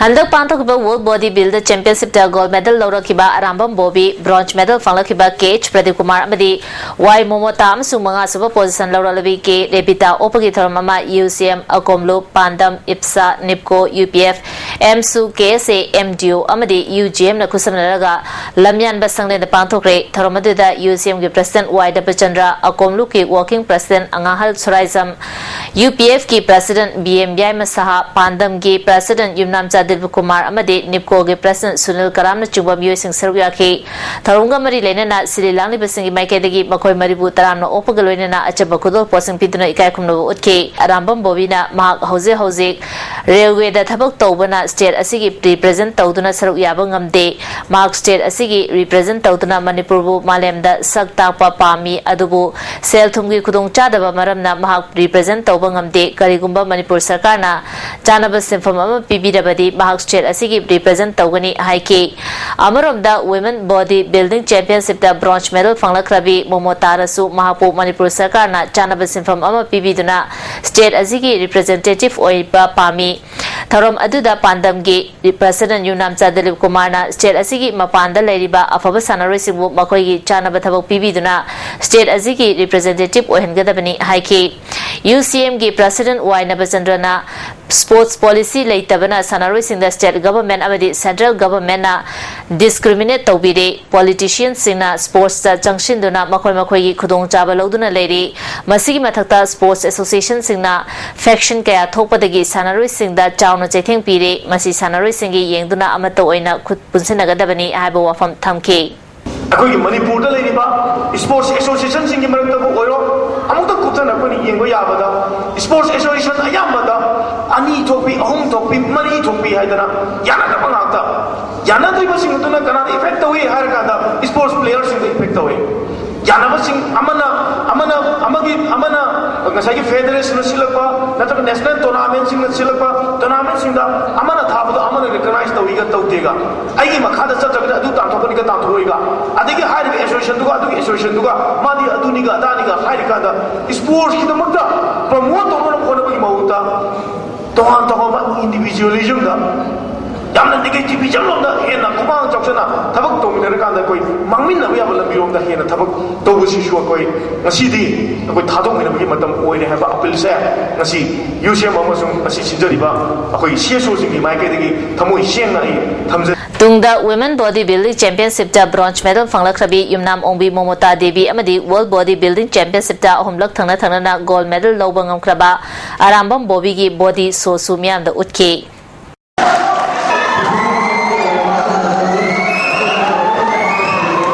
ꯍꯟꯗꯛ ꯄꯥꯡꯊꯣꯛꯈꯤꯕ World Body Builder Championship ꯇ gold medal ꯂꯧꯔꯛꯈꯤꯕ Arambam Bobby, bronze medal ꯐꯪꯂꯛꯈꯤꯕ ꯀꯦ ꯑꯩꯆ ꯄ꯭ꯔꯗꯤꯞ ꯀꯨꯃꯥꯔ ꯑꯃꯗꯤ ꯋꯥꯏ ꯃꯣꯃꯣꯇꯥ ꯑꯃꯁꯨꯡ ꯃꯉꯥꯁꯨꯕ position ꯂꯧꯔꯛꯂꯕꯤ ꯀꯦ ꯔꯦꯕꯤꯇꯥ ꯑꯣꯛꯄꯒꯤ ꯊꯧꯔꯝ ꯑꯃ ꯌꯨ ꯁꯤ ꯑꯦꯝ, ꯑꯀꯣꯝꯂꯨꯞ, ꯄꯥꯟꯗꯝ, ꯏꯞꯁꯥ, ꯅꯤꯞꯀꯣ, ꯌꯨ ꯄꯤ ꯑꯦꯐ, ꯑꯦꯝꯁꯨ, ꯀꯦ ꯑꯦꯁ ꯑꯦ, ꯑꯦꯝ ꯗꯤ ꯑꯣ ꯑꯃꯗꯤ ꯌꯨ ꯖꯤ ꯑꯦꯝꯅ ꯈꯨꯠꯁꯝꯅꯔꯒ ꯂꯝꯌꯥꯟꯕ ꯁꯪꯂꯦꯟꯗ ꯄꯥꯡꯊꯣꯛꯈ꯭ꯔꯦ꯫ ꯊꯧꯔꯝ ꯑꯗꯨꯗ ꯌꯨ ꯁꯤ ꯑꯦꯝꯒꯤ president ꯋꯥꯏ ꯗꯕꯆꯟꯗ꯭ꯔ, ꯑꯀꯣꯝꯂꯨꯞꯀꯤ working president ꯑꯉꯥꯍꯜ ꯁꯣꯔꯥꯏꯖꯝ, ꯌꯨ ꯄꯤ ꯑꯦꯐꯀꯤ president ꯕꯤ ꯑꯦꯝ ꯌꯥꯏꯃ ꯁꯍꯥ, ꯄꯥꯟꯗꯝꯒꯤ president ꯌꯨꯝꯅꯥꯝꯆꯥ ꯗꯤꯜꯕ ꯀꯨꯃꯥꯔ ꯑꯃꯗꯤ ꯅꯤꯞꯀꯣꯒꯤ president ꯁꯨꯅꯤꯜ ꯀꯔꯥꯝꯅꯆꯤꯡꯕ ꯃꯤꯑꯣꯏꯁꯤꯡ ꯁꯔꯨꯛ ꯌꯥꯈꯤ꯫ ꯊꯧꯔꯝꯒ ꯃꯔꯤ ꯂꯩꯅꯅ ꯁꯤꯜꯂꯤ ꯂꯥꯡꯂꯤꯕꯁꯤꯡꯒꯤ ꯃꯥꯏꯀꯩꯗꯒꯤ ꯃꯈꯣꯏ ꯃꯔꯤꯕꯨ ꯇꯔꯥꯝꯅ ꯑꯣꯛꯄꯒ ꯂꯣꯏꯅꯅ ꯑꯆꯝꯕ ꯈꯨꯗꯣꯜꯄꯣꯠꯁꯤꯡ ꯄꯤꯗꯨꯅ ꯏꯀꯥꯏ ꯈꯨꯝꯅꯕ ꯎꯠꯈꯤ꯫ ꯑꯔꯥꯝꯕꯝ ꯕꯣꯕꯤꯅ ꯃꯍꯥꯛ ꯍꯧꯖꯤꯛ ꯍꯧꯖꯤꯛ railway ꯗ ꯊꯕꯛ ꯇꯧꯕꯅ state ꯑꯁꯤꯒꯤ represent ꯇꯧꯗꯨꯅ ꯁꯔꯨꯛ ꯌꯥꯕ ꯉꯝꯗꯦ꯫ ꯃꯍꯥꯛ state ꯑꯁꯤꯒꯤ represent ꯇꯧꯗꯨꯅ ꯃꯅꯤꯄꯨꯔꯕꯨ ꯃꯥꯂꯦꯝꯗ ꯁꯛ ꯇꯥꯛꯄ ꯄꯥꯝꯃꯤ, ꯑꯗꯨꯕꯨ ꯁꯦꯜ ꯊꯨꯝꯒꯤ ꯈꯨꯗꯣꯡꯆꯥꯗꯕ ꯃꯔꯝꯅ ꯃꯍꯥꯛ represent ꯇꯧꯕ ꯉꯝꯗꯦ꯫ ꯀꯔꯤꯒꯨꯝꯕ ꯃꯅꯤꯄꯨꯔ ꯁꯔꯀꯥꯔꯅ ꯆꯥꯅꯕ ꯁꯦꯟꯐꯝ ꯑꯃ ꯄꯤꯕꯤꯔꯕꯗꯤ ꯗꯤ ꯃꯍꯥꯛ ꯁ꯭ꯇꯦꯠ ꯑꯁꯤꯒꯤ ꯔꯤꯄ꯭ꯔꯖꯦꯟ ꯇꯧꯒꯅꯤ ꯍꯥꯏꯈꯤ꯫ ꯑꯃꯔꯣꯝꯗ, ꯋꯤꯃꯦꯟ ꯕꯣꯗꯤ ꯕꯤꯜꯗꯤꯡ ꯆꯦꯝꯄꯤꯌꯟꯁꯤꯞꯇ ꯕ꯭ꯔꯣꯟꯖ ꯃꯦꯗꯜ ꯐꯪꯂꯛꯈ꯭ꯔꯕꯤ ꯃꯣꯃꯣꯇꯥꯔꯁꯨ ꯃꯍꯥꯛꯄꯨ ꯃꯅꯤꯄꯨꯔ ꯁꯔꯀꯥꯔꯅ ꯆꯥꯟꯅꯕ ꯁꯤꯟꯐꯝ ꯑꯃ ꯄꯤꯕꯤꯗꯨꯅ ꯁ꯭ꯇꯦꯠ ꯑꯁꯤꯒꯤ ꯔꯤꯄ꯭ꯔꯖꯦꯟꯇꯦꯇꯤꯚ ꯑꯣꯏꯕ ꯄꯥꯝꯃꯤ꯫ ꯊꯧꯔꯝ ꯑꯗꯨꯗ ꯄꯥꯟꯗꯝꯒꯤ ꯄ꯭ꯔꯁꯤꯗꯦꯟꯠ ꯌꯨꯝꯅꯥꯝꯆꯥ ꯗꯤꯂꯤꯞ ꯀꯨꯃꯥꯔꯅ ꯁ꯭ꯇꯦꯠ ꯑꯁꯤꯒꯤ ꯃꯄꯥꯟꯗ ꯂꯩꯔꯤꯕ ꯑꯐꯕ ꯁꯥꯟꯅꯔꯣꯏꯁꯤꯡꯕꯨ ꯃꯈꯣꯏꯒꯤ ꯆꯥꯟꯅꯕ ꯊꯕꯛ ꯄꯤꯕꯤꯗꯨꯅ ꯁ꯭ꯇꯦꯠ ꯑꯁꯤꯒꯤ ꯔꯤꯄ꯭ꯔꯖꯦꯟꯇꯦꯇꯤꯚ ꯑꯣꯏꯍꯟꯒꯗꯕꯅꯤ ꯍꯥꯏꯈꯤ꯫ ꯌꯨ ꯁꯤ ꯑꯦꯝꯒꯤ ꯄ꯭ꯔꯁꯤꯗꯦꯟꯠ ꯋꯥꯏ ꯅꯕꯆꯟꯗ꯭ꯔꯅ ꯁ꯭ꯄꯣꯔꯠꯁ ꯄꯣꯂꯤꯁꯤ ꯂꯩꯇꯕꯅ ꯁꯥꯟꯅꯔꯣꯏꯁꯤꯡꯗ ꯁ꯭ꯇꯦꯠ ꯒꯚꯔꯟꯃꯦꯟꯠ ꯑꯃꯗꯤ ꯁꯦꯟꯇ꯭ꯔꯦꯜ ꯒꯚꯔꯟꯃꯦꯟꯠꯅ ꯗꯤꯁꯀ꯭ꯔꯤꯃꯤꯅꯦꯠ ꯇꯧꯕꯤꯔꯦ꯫ ꯄꯣꯂꯤꯇꯤꯁꯤꯌꯟꯁꯤꯡꯅ ꯁ꯭ꯄꯣꯔꯠꯁꯇ ꯆꯪꯁꯤꯟꯗꯨꯅ ꯃꯈꯣꯏ ꯃꯈꯣꯏꯒꯤ ꯈꯨꯗꯣꯡꯆꯥꯕ ꯂꯧꯗꯨꯅ ꯂꯩꯔꯤ꯫ ꯃꯁꯤꯒꯤ ꯃꯊꯛꯇ ꯁ꯭ꯄꯣꯔꯠꯁ ꯑꯦꯁꯣꯁꯤꯌꯦꯁꯟꯁꯤꯡꯅ ꯐꯦꯛꯁꯟ ꯀꯌꯥ ꯊꯣꯛꯄꯗꯒꯤ ꯁꯥꯟꯅꯔꯣꯏꯁꯤꯡꯗ ꯆꯥꯎꯅ ꯆꯩꯊꯦꯡ ꯄꯤꯔꯦ꯫ ꯃꯁꯤ ꯁꯥꯟꯅꯔꯣꯏꯁꯤꯡꯒꯤ ꯌꯦꯡꯗꯨꯅ ꯑꯃꯠꯇ ꯑꯣꯏꯅ ꯈꯨꯠ ꯄꯨꯟꯁꯤꯟꯅꯒꯗꯕꯅꯤ ꯍꯥꯏꯕ ꯋꯥꯐꯝ ꯊꯝꯈꯤ꯫ ꯑꯩꯈꯣꯏꯒꯤ ꯃꯅꯤꯄꯨꯔꯗ ꯂꯩꯔꯤꯕ ꯁ꯭ꯄꯣꯔꯠꯁ ꯑꯦꯁꯣꯁꯤꯌꯦꯁꯟꯁꯤꯡꯒꯤ ꯃꯔꯛꯇꯕꯨ ꯑꯣꯏꯔꯣ, ꯑꯃꯨꯛꯇ ꯀꯨꯞꯊꯅ ꯑꯩꯈꯣꯏꯅ ꯌꯦꯡꯕ ꯌꯥꯕꯗ, ꯁ꯭ꯄꯣꯔꯠꯁ ꯑꯦꯁꯣꯁꯤꯌꯦꯁꯟ ꯑꯌꯥꯝꯕꯗ ꯑꯅꯤ ꯊꯣꯛꯄꯤ, ꯑꯍꯨꯝ ꯊꯣꯛꯄꯤ, ꯃꯔꯤ ꯊꯣꯛꯄꯤ ꯍꯥꯏꯗꯅ ꯌꯥꯅꯗꯕ ꯉꯥꯛꯇ꯫ ꯌꯥꯅꯗ꯭ꯔꯤꯕꯁꯤꯡ ꯑꯗꯨꯅ ꯀꯅꯥꯗ ꯏꯐꯦꯛ ꯇꯧꯏ ꯍꯥꯏꯔꯀꯥꯟꯗ, ꯁ꯭ꯄꯣꯔꯠꯁ ꯄ꯭ꯂꯦꯌꯔꯁꯤꯡꯗ ꯏꯐꯦꯛ ꯇꯧꯏ꯫ ꯌꯥꯅꯕꯁꯤꯡ ꯑꯃꯅ, ꯑꯃꯅ, ꯑꯃꯒꯤ, ꯑꯃꯅ ꯉꯁꯥꯏꯒꯤ ꯐꯦꯗꯔꯦꯁꯟꯅ ꯁꯤꯜꯂꯛꯄ ꯅꯠꯇ꯭ꯔꯒ ꯅꯦꯁꯅꯦꯜ ꯇꯣꯔꯅꯥꯃꯦꯟꯁꯤꯡꯅ ꯁꯤꯜꯂꯛꯄ ꯇꯣꯔꯅꯥꯃꯦꯟꯁꯤꯡꯗ ꯑꯃꯅ ꯊꯥꯕꯗꯣ ꯑꯃꯅ ꯔꯤꯀꯒꯅꯥꯏꯖ ꯇꯧꯏꯒ ꯇꯧꯗꯦꯒ, ꯑꯩꯒꯤ ꯃꯈꯥꯗ ꯆꯠꯇ꯭ꯔꯒꯗꯤ ꯑꯗꯨ ꯇꯥꯟꯊꯣꯛꯀꯅꯤꯒ ꯇꯥꯟꯊꯣꯛꯑꯣꯏꯒ, ꯑꯗꯒꯤ ꯍꯥꯏꯔꯤꯕ ꯑꯦꯁꯣꯁꯤꯌꯦꯁꯟꯗꯨꯒ ꯑꯗꯨꯒꯤ ꯑꯦꯁꯣꯁꯤꯌꯦꯁꯟꯗꯨꯒ ꯃꯥꯗꯤ ꯑꯗꯨꯅꯤꯒ ꯑꯗꯥꯅꯤꯒ ꯍꯥꯏꯔꯤꯀꯥꯟꯗ, ꯁ꯭ꯄꯣꯔꯠꯁꯀꯤꯗꯃꯛꯇ ꯄ꯭ꯔꯃꯣꯠ ꯇꯧꯅꯕ ꯍꯣꯠꯅꯕꯒꯤ ꯃꯍꯨꯠꯇ ꯇꯣꯉꯥꯟ ꯇꯣꯉꯥꯟꯕ ꯏꯟꯗꯤꯚꯤꯖꯨꯋꯦꯂꯤꯖꯝꯗ, ꯌꯥꯝꯅ ꯅꯦꯒꯦꯇꯤꯚꯤꯖꯝ ꯂꯣꯝꯗ ꯍꯦꯟꯅ ꯈꯨꯃꯥꯡ ꯆꯥꯎꯁꯟꯅ ꯊꯕꯛ ꯇꯧꯃꯤꯟꯅꯔꯀꯥꯟꯗ, ꯑꯩꯈꯣꯏ ꯃꯥꯡꯃꯤꯟꯅꯕ ꯌꯥꯕ ꯂꯝꯕꯤꯔꯣꯝꯗ ꯍꯦꯟꯅ ꯊꯕꯛ ꯇꯧꯕꯁꯤꯁꯨ ꯑꯩꯈꯣꯏ ꯉꯁꯤꯗꯤ ꯑꯩꯈꯣꯏ ꯊꯥꯗꯣꯛꯃꯤꯟꯅꯕꯒꯤ ꯃꯇꯝ ꯑꯣꯏꯔꯦ ꯍꯥꯏꯕ ꯑꯄꯤꯜꯁꯦ ꯉꯁꯤ ꯌꯨ ꯁꯤ ꯑꯦꯝ ꯑꯃꯁꯨꯡ ꯉꯁꯤ ꯁꯤꯟꯖꯔꯤꯕ ꯑꯩꯈꯣꯏ ꯁꯤ ꯑꯦꯁ ꯑꯣꯁꯤꯡꯒꯤ ꯃꯥꯏꯀꯩꯗꯒꯤ ꯊꯃꯣꯏ ꯁꯦꯡꯅ ꯑꯩ ꯊꯝꯖꯔꯤ꯫ ꯇꯨꯡꯗ ꯋꯤꯃꯦꯟ ꯕꯣꯗꯤ ꯕꯤꯜꯗꯤꯡ ꯆꯦꯝꯄꯤꯌꯟꯁꯤꯞꯇ ꯕ꯭ꯔꯣꯟꯖ ꯃꯦꯗꯜ ꯐꯪꯂꯛꯈ꯭ꯔꯕꯤ ꯌꯨꯝꯅꯥꯝ ꯑꯣꯡꯕꯤ ꯃꯣꯃꯣꯇꯥ ꯗꯦꯕꯤ ꯑꯃꯗꯤ ꯋꯥꯔꯜꯗ ꯕꯣꯗꯤ ꯕꯤꯜꯗꯤꯡ ꯆꯦꯝꯄꯤꯌꯟꯁꯤꯞꯇ ꯑꯍꯨꯝꯂꯛ ꯊꯪꯅ ꯊꯪꯅꯅ ꯒꯣꯜꯗ ꯃꯦꯗꯜ ꯂꯧꯕ ꯉꯝꯈ꯭ꯔꯕ ꯑꯔꯥꯝꯕꯝ ꯕꯣꯕꯤꯒꯤ ꯕꯣꯗꯤ ꯁꯣꯁꯨ ꯃꯤꯌꯥꯝꯗ ꯎꯠꯈꯤ꯫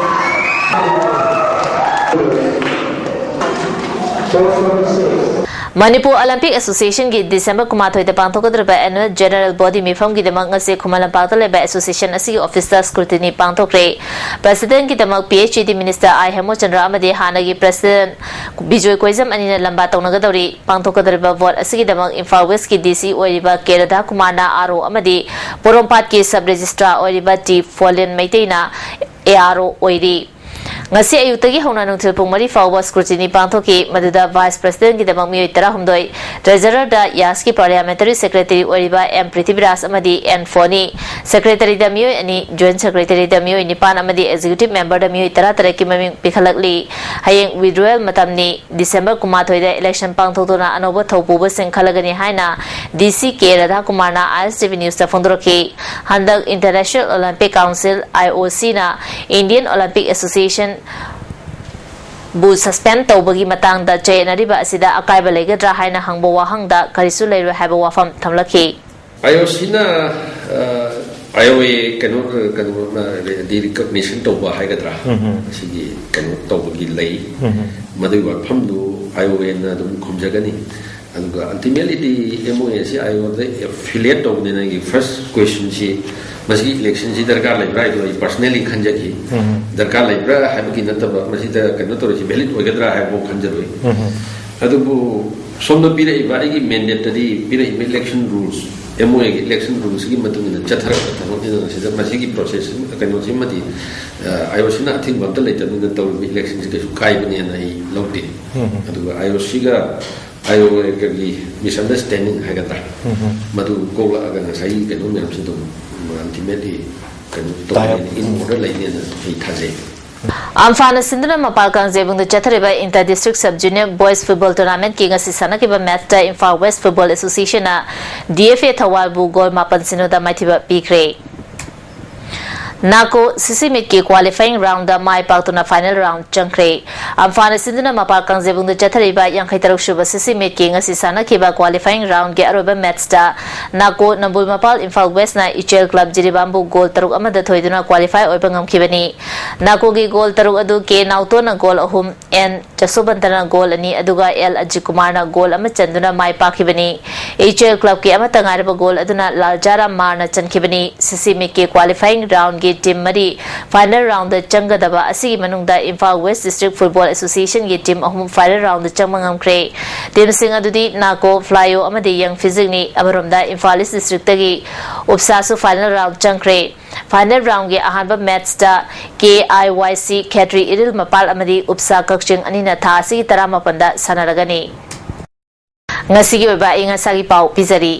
ꯃꯅꯤꯄꯨꯔ ꯑꯣꯂꯤꯝꯄꯤꯛ ꯑꯦꯁꯣꯁꯤꯌꯦꯁꯟꯒꯤ ꯗꯤꯁꯦꯝꯕꯔ ꯀꯨꯟꯃꯥꯊꯣꯏꯗ ꯄꯥꯡꯊꯣꯛꯀꯗꯧꯔꯤꯕ annual general body ꯃꯤꯐꯝꯒꯤꯗꯃꯛ ꯉꯁꯤ ꯈꯨꯃꯟ ꯂꯝꯄꯥꯛꯇ ꯂꯩꯕ ꯑꯦꯁꯣꯁꯤꯌꯦꯁꯟ ꯑꯁꯤꯒꯤ ꯑꯣꯐꯤꯁꯇ scrutiny ꯄꯥꯡꯊꯣꯛꯈ꯭ꯔꯦ꯫ ꯄ꯭ꯔꯁꯤꯗꯦꯟꯒꯤꯗꯃꯛ P H E D minister I Hemochandra ꯑꯃꯗꯤ ꯍꯥꯟꯅꯒꯤ ꯄ꯭ꯔꯁꯤꯗꯦꯟ ꯕꯤꯖꯣꯏ ꯀꯣꯏꯖꯝ ꯑꯅꯤꯅ ꯂꯝꯕꯥ ꯇꯧꯅꯒꯗꯧꯔꯤ꯫ ꯄꯥꯡꯊꯣꯛꯀꯗꯧꯔꯤꯕ ꯚꯣꯠ ꯑꯁꯤꯒꯤꯗꯃꯛ ꯏꯝꯐꯥꯜ ꯋꯦꯁꯀꯤ ꯗꯤ ꯁꯤ ꯑꯣꯏꯔꯤꯕ ꯀꯦ ꯔꯥꯙꯥꯀꯨꯃꯥꯔꯅ ꯑꯥꯔ ꯑꯣ ꯑꯃꯗꯤ ꯄꯣꯔꯣꯝꯄꯥꯠꯀꯤ ꯁꯕ ꯔꯦꯖꯤꯁꯇ꯭ꯔꯥꯔ ꯑꯣꯏꯔꯤꯕ ꯇꯤ ꯐꯣꯂꯤꯟ ꯃꯩꯇꯩꯅ ꯑꯦ ꯑꯥꯔ ꯑꯣ ꯑꯣꯏꯔꯤ꯫ ꯉꯁꯤ ꯑꯌꯨꯛꯇꯒꯤ ꯍꯧꯅ ꯅꯨꯡꯊꯤꯜ ꯄꯨꯡ ꯃꯔꯤ ꯐꯥꯎꯕ scrutiny ꯄꯥꯡꯊꯣꯛꯈꯤ꯫ ꯃꯗꯨꯗ ꯚꯥꯏꯁ ꯄ꯭ꯔꯁꯤꯗꯦꯟꯒꯤꯗꯃꯛ ꯃꯤꯑꯣꯏ ꯇꯔꯥꯍꯨꯝꯗꯣꯏ, ꯇ꯭ꯔꯦꯖꯔꯔꯗ ꯌꯥꯁꯀꯤ ꯄꯥꯔꯂꯤꯌꯥꯃꯦꯟꯇꯔꯤ ꯁꯦꯀ꯭ꯔꯦꯇꯔꯤ ꯑꯣꯏꯔꯤꯕ ꯑꯦꯝ ꯄ꯭ꯔꯤꯊꯤꯕꯤꯔꯥꯖ ꯑꯃꯗꯤ ꯑꯦꯟ ꯐꯣꯅꯤ, ꯁꯦꯀ꯭ꯔꯦꯇꯔꯤꯗ ꯃꯤꯑꯣꯏ ꯑꯅꯤ, ꯖꯣꯏꯟꯠ ꯁꯦꯀ꯭ꯔꯦꯇꯔꯤꯗ ꯃꯤꯑꯣꯏ ꯅꯤꯄꯥꯟ ꯑꯃꯗꯤ ꯑꯦꯛꯖꯤꯀ꯭ꯌꯨꯇꯤꯚ ꯃꯦꯝꯕꯔꯗ ꯃꯤꯑꯣꯏ ꯇꯔꯥꯇꯔꯦꯠꯀꯤ ꯃꯃꯤꯡ ꯄꯤꯈꯠꯂꯛꯂꯤ꯫ ꯍꯌꯦꯡ withdrawal ꯃꯇꯝꯅꯤ꯫ ꯗꯤꯁꯦꯝꯕꯔ ꯀꯨꯟꯃꯥꯊꯣꯏꯗ election ꯄꯥꯡꯊꯣꯛꯇꯨꯅ ꯑꯅꯧꯕ ꯊꯧꯄꯨꯕꯁꯤꯡ ꯈꯜꯂꯒꯅꯤ ꯍꯥꯏꯅ ꯗꯤ ꯁꯤ ꯀꯦ ꯔꯥꯙꯥꯀꯨꯃꯥꯔꯅ ꯑꯥꯏ ꯑꯦꯁ ꯇꯤ ꯚꯤ ꯅ꯭ꯌꯨꯁꯇ ꯐꯣꯡꯗꯣꯔꯛꯈꯤ꯫ ꯍꯟꯗꯛ International Olympic Council, I O C ꯅ Indian Olympic Association ꯕꯨ suspend ꯇꯧꯕꯒꯤ ꯃꯇꯥꯡꯗ ꯆꯌꯦꯠꯅꯔꯤꯕ ꯑꯁꯤꯗ ꯑꯀꯥꯏꯕ ꯂꯩꯒꯗ꯭ꯔꯥ ꯍꯥꯏꯅ ꯍꯪꯕ ꯋꯥꯍꯪꯗ ꯀꯔꯤꯁꯨ ꯂꯩꯔꯣꯏ ꯍꯥꯏꯕ ꯋꯥꯐꯝ ꯊꯝꯂꯛꯈꯤ꯫ ꯑꯥꯏ ꯑꯣ ꯁꯤꯅ, ꯑ, ꯑꯥꯏ ꯑꯣ ꯑꯦ ꯀꯩꯅꯣ, ꯀꯩꯅꯣ, ꯗꯤ recognition ꯇꯧꯕ ꯍꯥꯏꯒꯗ꯭ꯔꯥ? ꯎꯝ꯫ ꯑꯁꯤꯒꯤ ꯀꯩꯅꯣ ꯇꯧꯕꯒꯤ ꯂꯩ꯫ ꯎꯝ꯫ ꯃꯗꯨꯒꯤ ꯋꯥꯐꯝꯗꯨ ꯑꯥꯏ ꯑꯣ ꯑꯦꯅ ꯑꯗꯨꯝ ꯈꯨꯝꯖꯒꯅꯤ꯫ ꯑꯗꯨꯒ ultimately ꯑꯦꯝ ꯑꯣ ꯑꯦ ꯑꯁꯤ ꯑꯥꯏ ꯑꯣ ꯑꯦꯗ affiliate ꯇꯧꯕꯅꯤꯅ ꯑꯩꯒꯤ first questionꯁꯤ ꯃꯁꯤꯒꯤ electionꯁꯤ ꯗꯔꯀꯥꯔ ꯂꯩꯕ꯭ꯔꯥ ꯍꯥꯏꯗꯣ ꯑꯩ personally ꯈꯟꯖꯈꯤ꯫ ꯎꯝ꯫ ꯗꯔꯀꯥꯔ ꯂꯩꯕ꯭ꯔꯥ ꯍꯥꯏꯕꯒꯤ ꯅꯠꯇꯕ, ꯃꯁꯤꯗ ꯀꯩꯅꯣ ꯇꯧꯔꯤꯁꯤ valid ꯑꯣꯏꯒꯗ꯭ꯔꯥ ꯍꯥꯏꯕꯐꯥꯎ ꯈꯟꯖꯔꯨꯏ꯫ ꯎꯝ꯫ ꯑꯗꯨꯕꯨ ꯁꯣꯝꯗ ꯄꯤꯔꯛꯏꯕ ꯑꯩꯒꯤ mandateꯇꯗꯤ ꯄꯤꯔꯛꯏꯕ election rules, ꯑꯦꯝ ꯑꯣ ꯑꯦꯒꯤ election rulesꯀꯤ ꯃꯇꯨꯡ ꯏꯟꯅ ꯆꯠꯊꯔꯛꯄ ꯊꯕꯛꯅꯤꯅ ꯁꯤꯗ ꯃꯁꯤꯒꯤ process ꯀꯩꯅꯣꯁꯤꯃꯗꯤ, ꯑ, ꯑꯥꯏ ꯑꯣ ꯁꯤꯅ ꯑꯊꯤꯡꯕ ꯑꯝꯇ ꯂꯩꯇꯕꯅꯤꯅ ꯇꯧꯔꯤꯕ electionꯁꯤ ꯀꯩꯁꯨ ꯀꯥꯏꯕꯅꯦꯅ ꯑꯩ ꯂꯧꯗꯦ꯫ ꯎꯝ꯫ ꯑꯗꯨꯒ ꯑꯥꯏ ꯑꯣ ꯁꯤꯒ ꯑꯥꯏ ꯑꯣ ꯑꯦꯒꯒꯤ misunderstanding ꯍꯥꯏꯒꯗ꯭ꯔꯥ, ꯎꯝ꯫ ꯃꯗꯨ ꯀꯣꯛꯂꯛꯑꯒ ꯉꯁꯥꯏꯒꯤ ꯀꯩꯅꯣ ꯃꯌꯥꯝꯁꯤ ꯑꯗꯨꯝ ultimately ꯀꯩꯅꯣ ꯇꯧꯒꯅꯤ, in order ꯂꯩꯅꯦꯅ ꯑꯩ ꯊꯥꯖꯩ꯫ ꯑꯝꯐꯥꯅ ꯁꯤꯟꯗꯨꯅ ꯃꯄꯥꯜ ꯀꯥꯡꯖꯩꯕꯨꯡꯗ ꯆꯠꯊꯔꯤꯕ Inter District Sub Junior Boys Football Tournamentꯀꯤ ꯉꯁꯤ ꯁꯥꯟꯅꯈꯤꯕ matchꯇ ꯏꯝꯐꯥꯜ West Football Associationꯅ ꯗꯤ ꯑꯦꯐ ꯑꯦ ꯊꯧꯕꯥꯜꯕꯨ goal ꯃꯥꯄꯟ ꯁꯤꯅꯣꯗ ꯃꯥꯏꯊꯤꯕ ꯄꯤꯈ꯭ꯔꯦ꯫ ꯅꯥꯀꯣ ꯁꯤꯁꯤ ꯃꯤꯠꯀꯤ qualifying round ꯗ ꯃꯥꯏ ꯄꯥꯛꯇꯨꯅ final round ꯆꯪꯈ꯭ꯔꯦ꯫ ꯑꯝꯐꯥꯅ ꯁꯤꯟꯗꯨꯅ ꯃꯄꯥꯜ ꯀꯥꯡꯖꯩꯕꯨꯡꯗ ꯆꯠꯊꯔꯤꯕ ꯌꯥꯡꯈꯩ ꯇꯔꯨꯛ ꯁꯨꯕ ꯁꯤꯁꯤ ꯃꯤꯠꯀꯤ ꯉꯁꯤ ꯁꯥꯟꯅꯈꯤꯕ qualifying round ꯒꯤ ꯑꯔꯣꯏꯕ match ꯇ ꯅꯥꯀꯣ ꯅꯝꯕꯨꯜ ꯃꯄꯥꯜ ꯏꯝꯐꯥꯜ West ꯅ ꯏꯆꯦꯜ club ꯖꯤꯔꯤꯕꯥꯝꯕꯨ goal ꯇꯔꯨꯛ ꯑꯃꯗ ꯊꯣꯏꯗꯨꯅ qualify ꯑꯣꯏꯕ ꯉꯝꯈꯤꯕꯅꯤ꯫ ꯅꯥꯀꯣꯒꯤ goal ꯇꯔꯨꯛ ꯑꯗꯨ ꯀꯦ ꯅꯥꯎꯇꯣꯟꯅ goal ꯑꯍꯨꯝ, ꯑꯦꯟ ꯖꯁꯣꯕꯟꯇꯅ goal ꯑꯅꯤ, ꯑꯗꯨꯒ ꯑꯦꯜ ꯑꯖꯤꯠ ꯀꯨꯃꯥꯔꯅ goal ꯑꯃ ꯆꯟꯗꯨꯅ ꯃꯥꯏ ꯄꯥꯛꯈꯤꯕꯅꯤ꯫ ꯏꯆꯦꯜ club ꯀꯤ ꯑꯃꯠꯇ ꯉꯥꯏꯔꯕ goal ꯑꯗꯨꯅ ꯂꯥꯜꯖꯥꯔꯥꯝ ꯃꯥꯔꯅ ꯆꯟꯈꯤꯕꯅꯤ꯫ ꯁꯤꯁꯤ ꯃꯤꯠꯀꯤ qualifying round ꯒꯤ team ꯃꯔꯤ final round ꯗ ꯆꯪꯒꯗꯕ ꯑꯁꯤꯒꯤ ꯃꯅꯨꯡꯗ Imphal West District Football Association ꯒꯤ team ꯑꯍꯨꯝ final round ꯗ ꯆꯪꯕ ꯉꯝꯈ꯭ꯔꯦ꯫ Team ꯁꯤꯡ ꯑꯗꯨꯗꯤ ꯅꯥꯀꯣ, ꯐ꯭ꯂꯥꯏꯑꯣ ꯑꯃꯗꯤ ꯌꯪ ꯐꯤꯖꯤꯛꯅꯤ꯫ ꯑꯃꯔꯣꯝꯗ ꯏꯝꯐꯥꯜ East District ꯇꯒꯤ ꯎꯞꯁꯥꯁꯨ final round ꯆꯪꯈ꯭ꯔꯦ꯫ Final round ꯒꯤ ꯑꯍꯥꯟꯕ match ꯇ ꯀꯦ ꯑꯥꯏ ꯋꯥꯏ ꯁꯤ ꯈꯦꯇ꯭ꯔꯤ ꯏꯔꯤꯜ ꯃꯄꯥꯜ ꯑꯃꯗꯤ ꯎꯞꯁꯥ ꯀꯛꯆꯤꯡ ꯑꯅꯤꯅ ꯊꯥ ꯑꯁꯤꯒꯤ ꯇꯔꯥꯃꯥꯄꯟꯗ ꯁꯥꯟꯅꯔꯒꯅꯤ꯫ ꯉꯁꯤꯒꯤ ꯑꯣꯏꯕ ꯑꯏꯪ ꯑꯁꯥꯒꯤ ꯄꯥꯎ ꯄꯤꯖꯔꯤ꯫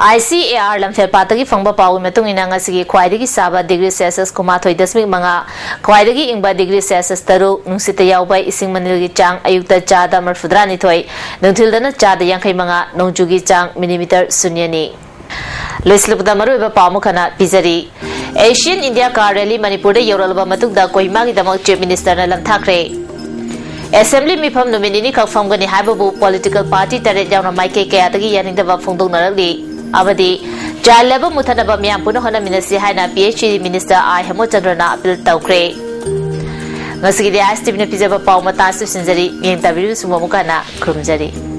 ꯑꯥꯏ ꯁꯤ ꯑꯦ ꯑꯥꯔ ꯂꯝꯐꯦꯜꯄꯥꯠꯇꯒꯤ ꯐꯪꯕ ꯄꯥꯎꯒꯤ ꯃꯇꯨꯡ ꯏꯟꯅ ꯉꯁꯤꯒꯤ ꯈ꯭ꯋꯥꯏꯗꯒꯤ ꯁꯥꯕ degree Celsius ꯀꯨꯟꯃꯥꯊꯣꯏ ꯗꯁꯃꯤꯛ ꯃꯉꯥ, ꯈ꯭ꯋꯥꯏꯗꯒꯤ ꯏꯪꯕ degree Celsius ꯇꯔꯨꯛ, ꯅꯨꯡꯁꯤꯠꯇ ꯌꯥꯎꯕ ꯏꯁꯤꯡ ꯃꯅꯤꯜꯒꯤ ꯆꯥꯡ ꯑꯌꯨꯛꯇ ꯆꯥꯗ ꯃꯔꯤꯐꯨꯇꯔꯥ ꯅꯤꯊꯣꯏ, ꯅꯨꯡꯊꯤꯜꯗꯅ ꯆꯥꯗ ꯌꯥꯡꯈꯩ ꯃꯉꯥ, ꯅꯣꯡꯖꯨꯒꯤ ꯆꯥꯡ millimeter ꯁꯨꯟꯌꯅꯤ꯫ ꯂꯣꯏꯁꯤꯜꯂꯛꯄꯗ ꯃꯔꯨꯑꯣꯏꯕ ꯄꯥꯎ ꯑꯃꯨꯛ ꯍꯟꯅ ꯄꯤꯖꯔꯤ꯫ Asian India Car Rally ꯃꯅꯤꯄꯨꯔꯗ ꯌꯧꯔꯛꯂꯕ ꯃꯇꯨꯡꯗ ꯀꯣꯍꯤꯃꯥꯒꯤꯗꯃꯛ Chief Minister ꯅ ꯂꯝꯊꯥꯈ꯭ꯔꯦ꯫ Assembly ꯃꯤꯐꯝ ꯅꯨꯃꯤꯠ ꯅꯤꯅꯤꯈꯛ ꯐꯝꯒꯅꯤ ꯍꯥꯏꯕꯕꯨ political party ꯇꯔꯦꯠ ꯌꯥꯎꯅ ꯃꯥꯏꯀꯩ ꯀꯌꯥꯗꯒꯤ ꯌꯥꯅꯤꯡꯗꯕ ꯐꯣꯡꯗꯣꯛꯅꯔꯛꯂꯤ꯫ ꯑꯃꯗꯤ child labour ꯃꯨꯊꯠꯅꯕ ꯃꯤꯌꯥꯝ ꯄꯨꯟꯅ ꯍꯣꯠꯅꯃꯤꯟꯅꯁꯤ ꯍꯥꯏꯅ P H E D Minister I ꯍꯦꯃꯣꯆꯟꯗ꯭ꯔꯅ appeal ꯇꯧꯈ꯭ꯔꯦ꯫ ꯉꯁꯤꯒꯤꯗꯤ ꯑꯥꯏ ꯑꯦꯁ ꯇꯤ ꯚꯤꯅ ꯄꯤꯖꯕ ꯄꯥꯎ ꯃꯇꯥꯡ ꯑꯁꯤꯗ ꯂꯣꯏꯁꯤꯟꯖꯔꯤ꯫ ꯃꯤꯠꯌꯦꯡ ꯇꯥꯕꯤꯔꯤꯕꯁꯤꯡꯕꯨ ꯑꯃꯨꯛꯀ ꯍꯟꯅ ꯈꯨꯔꯨꯝꯖꯔꯤ꯫